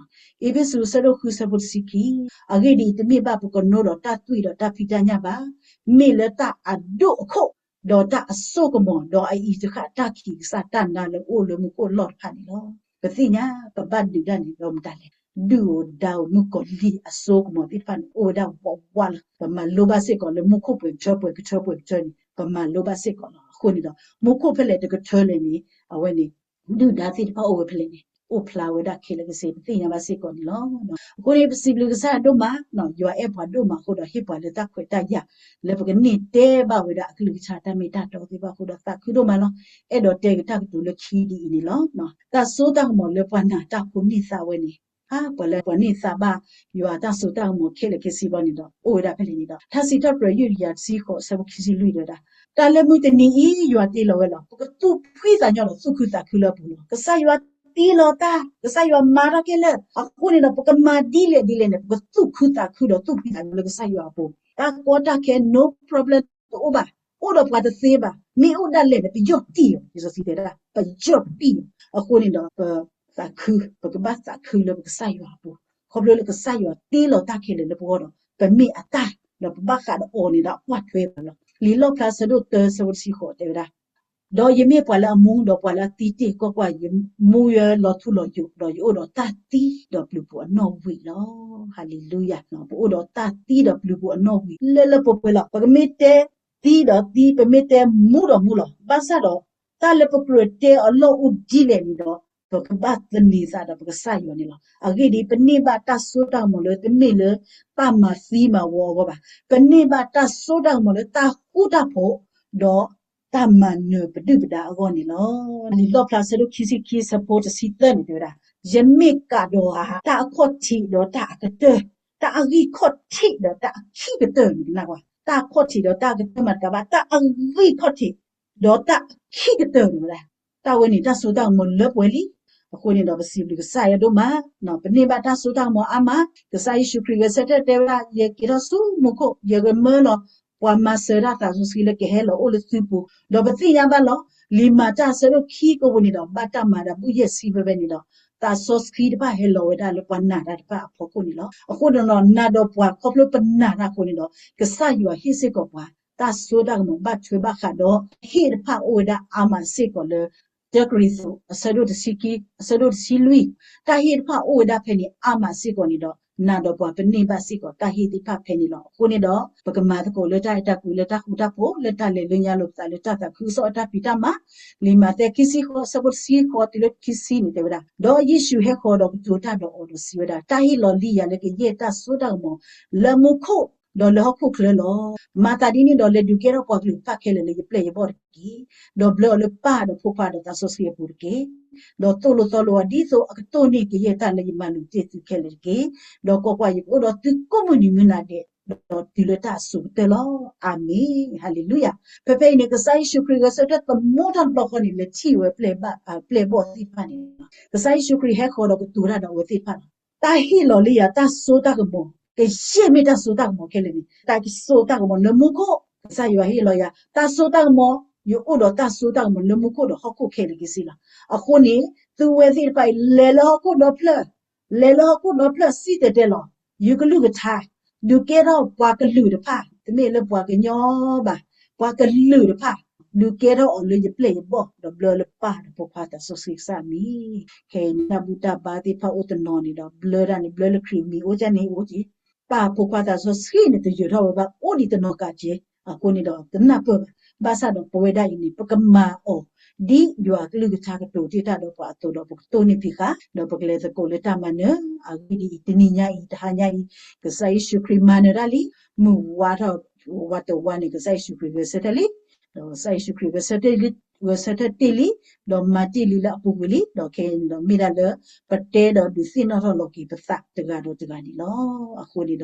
အ့းဖ့းစူးအဆၢဒိၣ်ဃုအဆၢဖိတဆံခံ, အဂ့ၢ်ဒ်အံၤ, တမ့ၢ်ဘၣ်ပကနိဒီးတၢ်သွံၣ်ဒီးတၢ်ဖံးတၢ်ညၣ်ဘၣ်, မ့ၢ်လၢတၢ်အဒိၣ်အခိၣ် ဒီးတၢ်အစိကမီၤ, ဒီးအအံၤတဃၣ်တၢ်ခံးကစၢ်တၢ်နါလၢအိၣ်လၢမူခိၣ်အလီၢ်တဖၣ်န့ၣ်လီၤ. ပသ့ၣ်ညါ ပဘၣ်ဒုးတၢ်န့ၣ် ဒီးမတၤလဲၣ်, ဒုၣ်ဒါမုၣ်ကီၤလံၢ်အစိကမီၤသ့ၣ်တဖၣ်န့ၣ် အိၣ်ဝဲဒၣ်ဝးဝးလီၤ. ပမၤလိဘၣ်စ့ၢ်ကီးလၢမူခိၣ်ပှဲၤကထၢပှဲၤကထၢပှဲၤကထၢန့ၣ် ပမၤလိဘၣ်စ့ၢ်ကီးလီၤ. အဃိန့ၣ်ဒီး မူခိၣ်ဖဲလဲၣ်တကထၢလဲၣ်န့ၣ် အဝဲန့ၣ် ဒုၣ်ဒါသ့ၣ်တဖၣ်အိၣ်ဝဲဖဲလဲၣ်န့ၣ် အိၣ်ဖျါဝဲဒၣ်ခဲလၢာ်ခဲဆ့ ပသ့ၣ်ညါဘၣ်စ့ၢ်ကီးန့ၣ်လီၤ. အဃိန့ၣ် ပစံးဘျုးကစၢ်ယွၤဒိၣ်မး, ယွၤအဲၣ်ပှၤဒိၣ်မးအဃိဒီး ဟ့ၣ်ပှၤလၢတၢ်ခွဲးတၢ်ယာ် လၢပကန့ၢ်တဲဘၣ်ဝဲဒၣ်အကလုၢ်ကထါတၢ်မ့ၢ်တၢ်တီသ့ၣ်တဖၣ်အဃိဒီး သးခုဒိၣ်မးလီၤ. အဲၣ်ဒိးတဲက့ၤတၢ်ကတိၤလၢခံဒ်အံၤန့ၣ်လီၤ. တၢ်စိတၢ်ကမီၤလၢပှၤနာ်တၢ်ဖိန့ၢ်သါဝဲန့ၣ်, ပှၤလၢပှၤန့ၢ်သါဘၣ် ယွၤတၢ်စိတၢ်ကမီၤခဲလၢာ်ခဲဆ့ဘၣ်န့ၣ်ဒီး အိၣ်ဝဲဒၣ်ဖဲလဲၣ်န့ၣ်ဒီး ထါစံးထီၣ်ပတြၢၤ ယုၢ်တကယၤတဆံဃိး အဆၢဖိခံဆံလွံၢ်တဲဝဲဒၣ်, တၢ်လၢမုၢ်တနံၤအံၤ ယွၤတ့လီၤဝဲလီၤ. ပကသူၣ်ဖှံသးညီဒီးသူၣ်ခုသးခုလၢအပူၤလီၤ. ကစၢ်ယွၤတ့လီၤတၢ်, ကစၢ်ယွၤမၤတၢ်ခဲလၢာ်. အဃိန့ၣ်ဒီး ပကမၤဒ်လဲၣ်ဒ်လဲၣ်န့ၣ် ပကသူၣ်ခုသးခုဒီးသူၣ်ဖှံသးညီလၢကစၢ်ယွၤအပူၤ. တၢ်ကီတၢ်ခဲ no problem တအိၣ်ဘၣ်. အိၣ်ဒီးပှၤတသ့ဘၣ်. မ့ၢ်အိၣ်ဒၣ်လဲာ်န့ၣ် ပယီၢ်တံၢ်အီၤ, လံာ်စီဆှံတဲဒၣ် ပယီၢ်တံၢ်အီၤ. အဃိန့ၣ်ဒီး ပသးခု, ပကဘၣ်သးခုလၢပကစၢ်ယွၤအပူၤ, ခီဖျိလၢကစၢ်ယွၤတ့လီၤတၢ်ခဲလၢာ်လၢပဂီၢ်ဒီး ပမ့ၢ်အတၢ်, ဒီးပဘၣ်ဃးဒီးအီၤန့ၣ်ဒီးအကွၢ်ထွဲဘၣ်လီၤ. လံာ်လီၣ်ဖျါဆၢဒိၣ်တၢ ဆၢဖိတဆံဃိးတဲဝဲဒၣ်, ဒီးယမ့ၢ်ပှၤလၢအမူဒီးပှၤလၢအသံတ့ၢ်, ကွၢ်ကွၢ်, ယမူယဲလီၤထူလီၤယိာ်, ဒီးယအိၣ်ဒီးတၢ်သံဒီးပျုၤပူၤအနီၣ်ဝံာ်လီၤ. ဟါလ့လူယၤ, ပအိၣ်ဒီးတၢ်သံဒီးပျုၤပူၤအနီၣ်ဝံာ် လၢလၢပှဲၤပှဲၤလီၤ. ပကမ့ၢ်တဲသံဒီးသံ, ပမ့ၢ်တဲမူဒီးမူလီၤ. ဘၣ်ဆၣ်ဒီး တၢ်လၢပကြၢးတဲအီၤလီၢ်အိၣ်ဒ်လဲၣ်န့ၣ်ဒီး ပကဘၣ်သန့ၤသးဒီးပကစၢ်ယွၤန့ၣ်လီၤ. အဂ့ၢ်ဒ်အံၤ, ပန့ၢ်ဘၣ်တၢ်စိတၢ်ကမီၤလၢတမ့ၢ်လၢ တၢ်မၤသံမၤဝီအဂီၢ်ဘၣ်. ပန့ၢ်ဘၣ်တၢ်စိတၢ်ကမီၤလၢတၢ်ဃူတၢ်ဖိး, ဒီးတၢ်မၤနၢၤပဒုၣ်ပဒါအဂီၢ်န့ၣ်လီၤ. လံာ်လီၣ်ဖျါဆၢဒိၣ်ခံဆံခံ ဆၢဖိတဆံသၢန့ၣ်တဲဝဲဒၣ်, ယမ့ၢ်ကးဒီးဧါ တၢ်အခီၣ်ထံးဒီးတၢ်အကတၢၢ်, တၢ်အဂံၢ်ခီၣ်ထံးဒီးတၢ်အခံကတၢၢ်န့ၣ် ကနၣ်ကွၢ်, တၢ်အခီၣ်ထံးဒီးတၢ်အကတၢၢ်မၤတကးဘၣ်, တၢ်အဂံၢ်ခီၣ်ထံး ဒီးတၢ်အခံကတၢၢ်န့ၣ်ဝဲဒၣ်, တၢ်ဝဲန့ၣ်တၢ်စိတၢ်ကမီၤလၢပှဲၤလံ. အဃိန့ၣ်ဒီးပစံးဘျုးကစၢ်ယွၤဒိၣ်မး, ပန့ၢ်ဘၣ်တၢ်စိတၢ်ကမီၤအါမး. ကစၢ်ယ့ၣ်ၡူးခရံာ်ဂဲၤဆၢထၢၣ်တဲဝဲဒၣ်, ယက့ၤထီၣ်ဆူမူခိၣ်, ယကမၢလီၤ ပှၤမၤစၢၤတၢ်သးစီဆှံလၢကဟဲလီၤအိၣ်လၢသုပူၤ, ဒီးပသ့ၣ်ညါဘၣ်လီၤ. လံာ်မၤတၢ်အဆၢဒိၣ်ခံကဝံၤန့ၣ်ဒီး ဘၣ်တၢ်မၤဒီးဘူၣ်ယဲၢ်ဆံဖဲဖဲန့ၣ်ဒီး သးစီဆှံတဖၣ်ဟဲလီၤဝဲဒၣ်လၢပှၤနာ်တၢ်တဖၣ်အဖီခိၣ်န့ၣ်လီၤ. အဃိန့ၣ်ဒီး နာ်ဒီးပှၤခီဖျိပနာ်တၢ်အဃိန့ၣ်ဒီး ကစၢ်ယွၤဟ့ၣ်စ့ၢ်ကီးပှၤ တၢ်စိတၢ်ကမီၤဘၣ်ထွဲဘၣ်ဃးဒီး ဟ့ၣ်တဖၣ်အိၣ်ဝဲဒၣ်အါမးစ့ၢ်ကီးလၢ တၢကရံၣ်သူး အဆၢဒိၣ်တဆံခံ အဆၢဒိၣ်တဆံလွံၢ်, တၢ်ဟ့ၣ်တဖၣ်အိၣ်ဝဲဒၣ်ဖဲန့ၣ်အါမးစ့ၢ်ကီးန့ၣ်ဒီး နာ်ဒီးပှၤပန့ၢ်ဘၣ်စ့ၢ်ကီးတၢ်ဟ့ၣ်သ့ၣ်တဖၣ်ဖဲန့ၣ်လီၤ. အဃိန့ၣ်ဒီး ပကမၤသကိးလၢတၢ်အဲၣ်တၢ်ကွံလၢတၢ်ဃူတၢ်ဖိး လၢတၢ်လဲၤလၢညါလိာ်ပသးလၢတၢ်သးခုကစီၣ်အတၢ်ဖံးတၢ်မၤ, လံာ်မးသဲခံဆံဃိး အဆၢဖိတဆံဃိးတုၤလၢခံဆံန့ၣ်တဲဝဲဒၣ်, ဒီးယ့ၣ်ၡူးဟဲဃီၤဒီးကတိၤတၢ်ဒီးအီၤဒီးစံးဝဲဒၣ်, တၢ်ဟ့ၣ်လီၤလံယၤလၢကယဲၢ်တၢ်စိတၢ်ကမီၤ လၢမူခိၣ် ဒီးလၢဟီၣ်ခိၣ်ချၢလီၤ. မၤသးဒ်န့ၣ်ဒီး လဲၤဒုးကဲထီၣ်ပှၤကလုာ်တဖၣ်ခဲလၢာ်လၢယပျဲၢ်ယဘီၣ်တက့ၢ်. ဒီးဘျၢအီၤလၢပၢ်ဒီးဖိခွါဒီးသးစီဆှံအပူၤတက့ၢ်. ဒီးသိၣ်လိသီလိအီၤ ဒ်သိးအကတိၢ်န့ၢ်ကယဲၢ်တၢ်လၢယမၤလိာ်တ့ၢ်သုခဲလၢာ်တက့ၢ်. ဒီးကွၢ်ကွၢ်, ယကအိၣ်ဒီးသုကိးမုၢ်နံၤမုၢ်နၤဒဲး ဒီးတုၤလၢတၢ်အစိၤကတၢၢ်လီၤ. အၤမ့ၣ်, ဟါလ့လူယၤ. ဖဲဖဲအံၤန့ၣ် ကစၢ်ယ့ၣ်ၡူးခရံာ်ဂဲၤဆၢထၢၣ်သမူထီၣ်တဘျီဃီန့ၣ် လဲၤထံၣ်ဝဲပျဲၢ်ဘၣ်, ပျဲၢ်ဘီၣ်သ့ၣ်တဖၣ်န့ၣ်, ကစၢ်ယ့ၣ်ၡူးခရံာ်ဟဲဃီၤဒီးကတိၤတၢ်ဒီးအဝဲသ့ၣ်တဖၣ်လီၤ. တၢ်ဟ့ၣ်လီၤလံယၤတၢ်စိတၢ်ကမီၤ, ကယဲၢ်မ့ၢ်တၢ်စိတၢ်ကမီၤခဲလၢာ်န့ၣ်, တၢ်စိတၢ်ကမီၤလၢမူခိၣ်, ကစၢ်ယွၤဟ့ၣ်လီၤယၤ တၢ်စိတၢ်ကမီၤ, ယအိၣ်ဒီးတၢ်စိတၢ်ကမီၤလၢမူခိၣ်ဒီးဟီၣ်ခိၣ်ခဲလၢာ်ခဲဆ့လီၤ. အဃိန့ၣ် သုဝဲသ့ၣ်တဖၣ်အံၤ လဲၤလၢဟီၣ်ခိၣ်ဒီဖျၢၣ်, လဲၤလၢဟီၣ်ခိၣ်ဒီဖျၢၣ် စံၣ်တဲၤတဲလီၤ ယကလုၢ်ကထါ, ဒုးကဲထီၣ်ပှၤကလုာ်တဖၣ်, တမ့ၢ်လၢပှၤကညီဘၣ်, ပှၤကလုာ်တဖၣ်, ဒုးကဲထီၣ်အီၤလၢယပျဲၢ်ယဘီၣ် ဒီးဘျၢလၢပၢ်ဒီးဖိခွါသးစီဆှံကစၢ်အမံၤ. ခဲအံၤန့ၣ် တၢ်ဘူၣ်တၢ်ဘါသ့ၣ်တဖၣ်အိၣ်တနီၤန့ၣ်ဒီး ဘျၢတၢ်န့ၣ် ဘျၢလၢခရံာ်မံၤအိၣ်ကန့ၣ်အိၣ်က့ၤ, ပၢ်ဖိခွါသးစီဆှံန့ၣ် တယၢၤထီၣ်ဝဲဘၣ် အိၣ်ဒံးတနီၤကးက့ၤ, အဃိန့ၣ်ဒီး တနၢ်ပၢၢ်ဘၣ်. ဘၣ်ဆၣ်ဒီးပဝဲဒၣ်အံၤန့ၣ် ပကမၤအီၤ ဒ်ယွၤကလုၢ်ကထါကတိၤတ့ၢ်တၢ်ဒီးပှၤအသိးဒီး ပကတိၢ်န့ၢ်ဖံးဃာ် ဒီးပကလဲၤသကိးလၢတၢ်မၤနၢၤ. အဂ့ၢ်ဒ်အံၤ, တနံၤညါအံၤ တဟါညါအံၤ ကစၢ်ယ့ၣ်ၡူးခရံာ်မၤနၢၤတၢ်လံ, မုၢ်ဝါထီၣ်ဝါတဝါန့ၣ် ကစၢ်ယ့ၣ်ၡူးခရံာ်ဂဲၤဆၢထၢၣ်လံ, ဒီးကစၢ်ယ့ၣ်ၡူးခရံာ်ဂဲၤဆၢထၢၣ်တ့ၢ်လံ, ဒီးမၤတ့ၢ်လံလၢအပူၤကွံာ်လံ, ဒီးခဲအံၤန့ၣ်ဒီး မ့ၢ်ဒၣ်လၢ ပတဲဒီးဒုးသ့ၣ်နီၣ်ထီၣ်လီၤက့ၤပသးတဂၤဒီးတဂၤန့ၣ်လီၤ. အဃိန့ၣ်ဒီး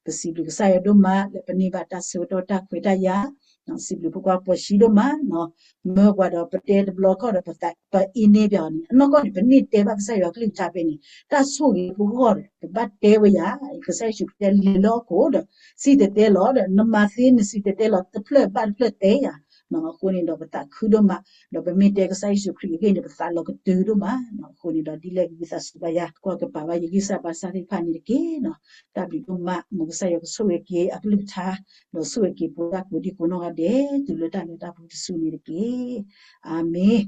ပစံးဘျုးကစၢ်ယွၤဒိၣ်မး လၢပန့ၢ်ဘၣ်တၢ်ဆၢကတီၢ်တၢ်ခွဲးတၢ်ယာ်, စံးဘျုးဖိခွါပိာ်ဆှံဒိၣ်မး, မၢပှၤဒီးပတဲတဘျီခီၣ်ဒီး ပအ့န့ပၠးအီၤန့ၣ် အနီၢ်ကီၢ်န့ၣ် ပန့ၢ်တဲဘၣ်ကစၢ်ယွၤကလုၢ်ကထါဖဲန့ၣ် တၢ်ဆိၣ်ဂ့ၤဖိဂီၢ်ဒီး ပဘၣ်တဲဝဲယၤ, ကစၢ်ယ့ၣ်ၡူးခရံာ်တဲလဲၤလၢဟီၣ်ခိၣ်ဒီး စံၣ်တဲၤတဲလီၤဒီး နမၤသ့နစံၣ်တဲၤတဲလီၤ တဖျၢၣ်ဘၣ်တဖျၢၣ်တဲယၤ, အဃိန့ၣ်ဒီးပသးခုဒိၣ်မး, ဒီးပမ့ၢ်တဲကစၢ်ယ့ၣ်ၡူးခရံာ်အဂ့ၢ်န့ၣ် ပသးလီၤကတုၤဒိၣ်မး. အဃိန့ၣ်ဒီးဒ်လဲၣ်ဂ့ၤ ဝံသးစူၤဘၣ်ယၤ ကွၢ်ကပၤဘၣ်ယဂံၢ်စၢ်ဘါစၢ်သ့ၣ်တဖၣ်န့ၣ်တက့ၢ်. တၢ်ဘျုးဒိၣ်မး, မ်ကစၢ်ယွၤကဆိၣ်ဂ့ၤက့ၤအကလုၢ်ကထါ, ဒီးဆိၣ်ဂ့ၤက့ၤပဝဲဒၣ်ကိးဒံကိးနီၢ်ဂၤဒဲး တုၤလၢတၢ်လၢတၢ်ပူၤတစုန့ၣ်တက့ၢ်. အၤမ့ၣ်.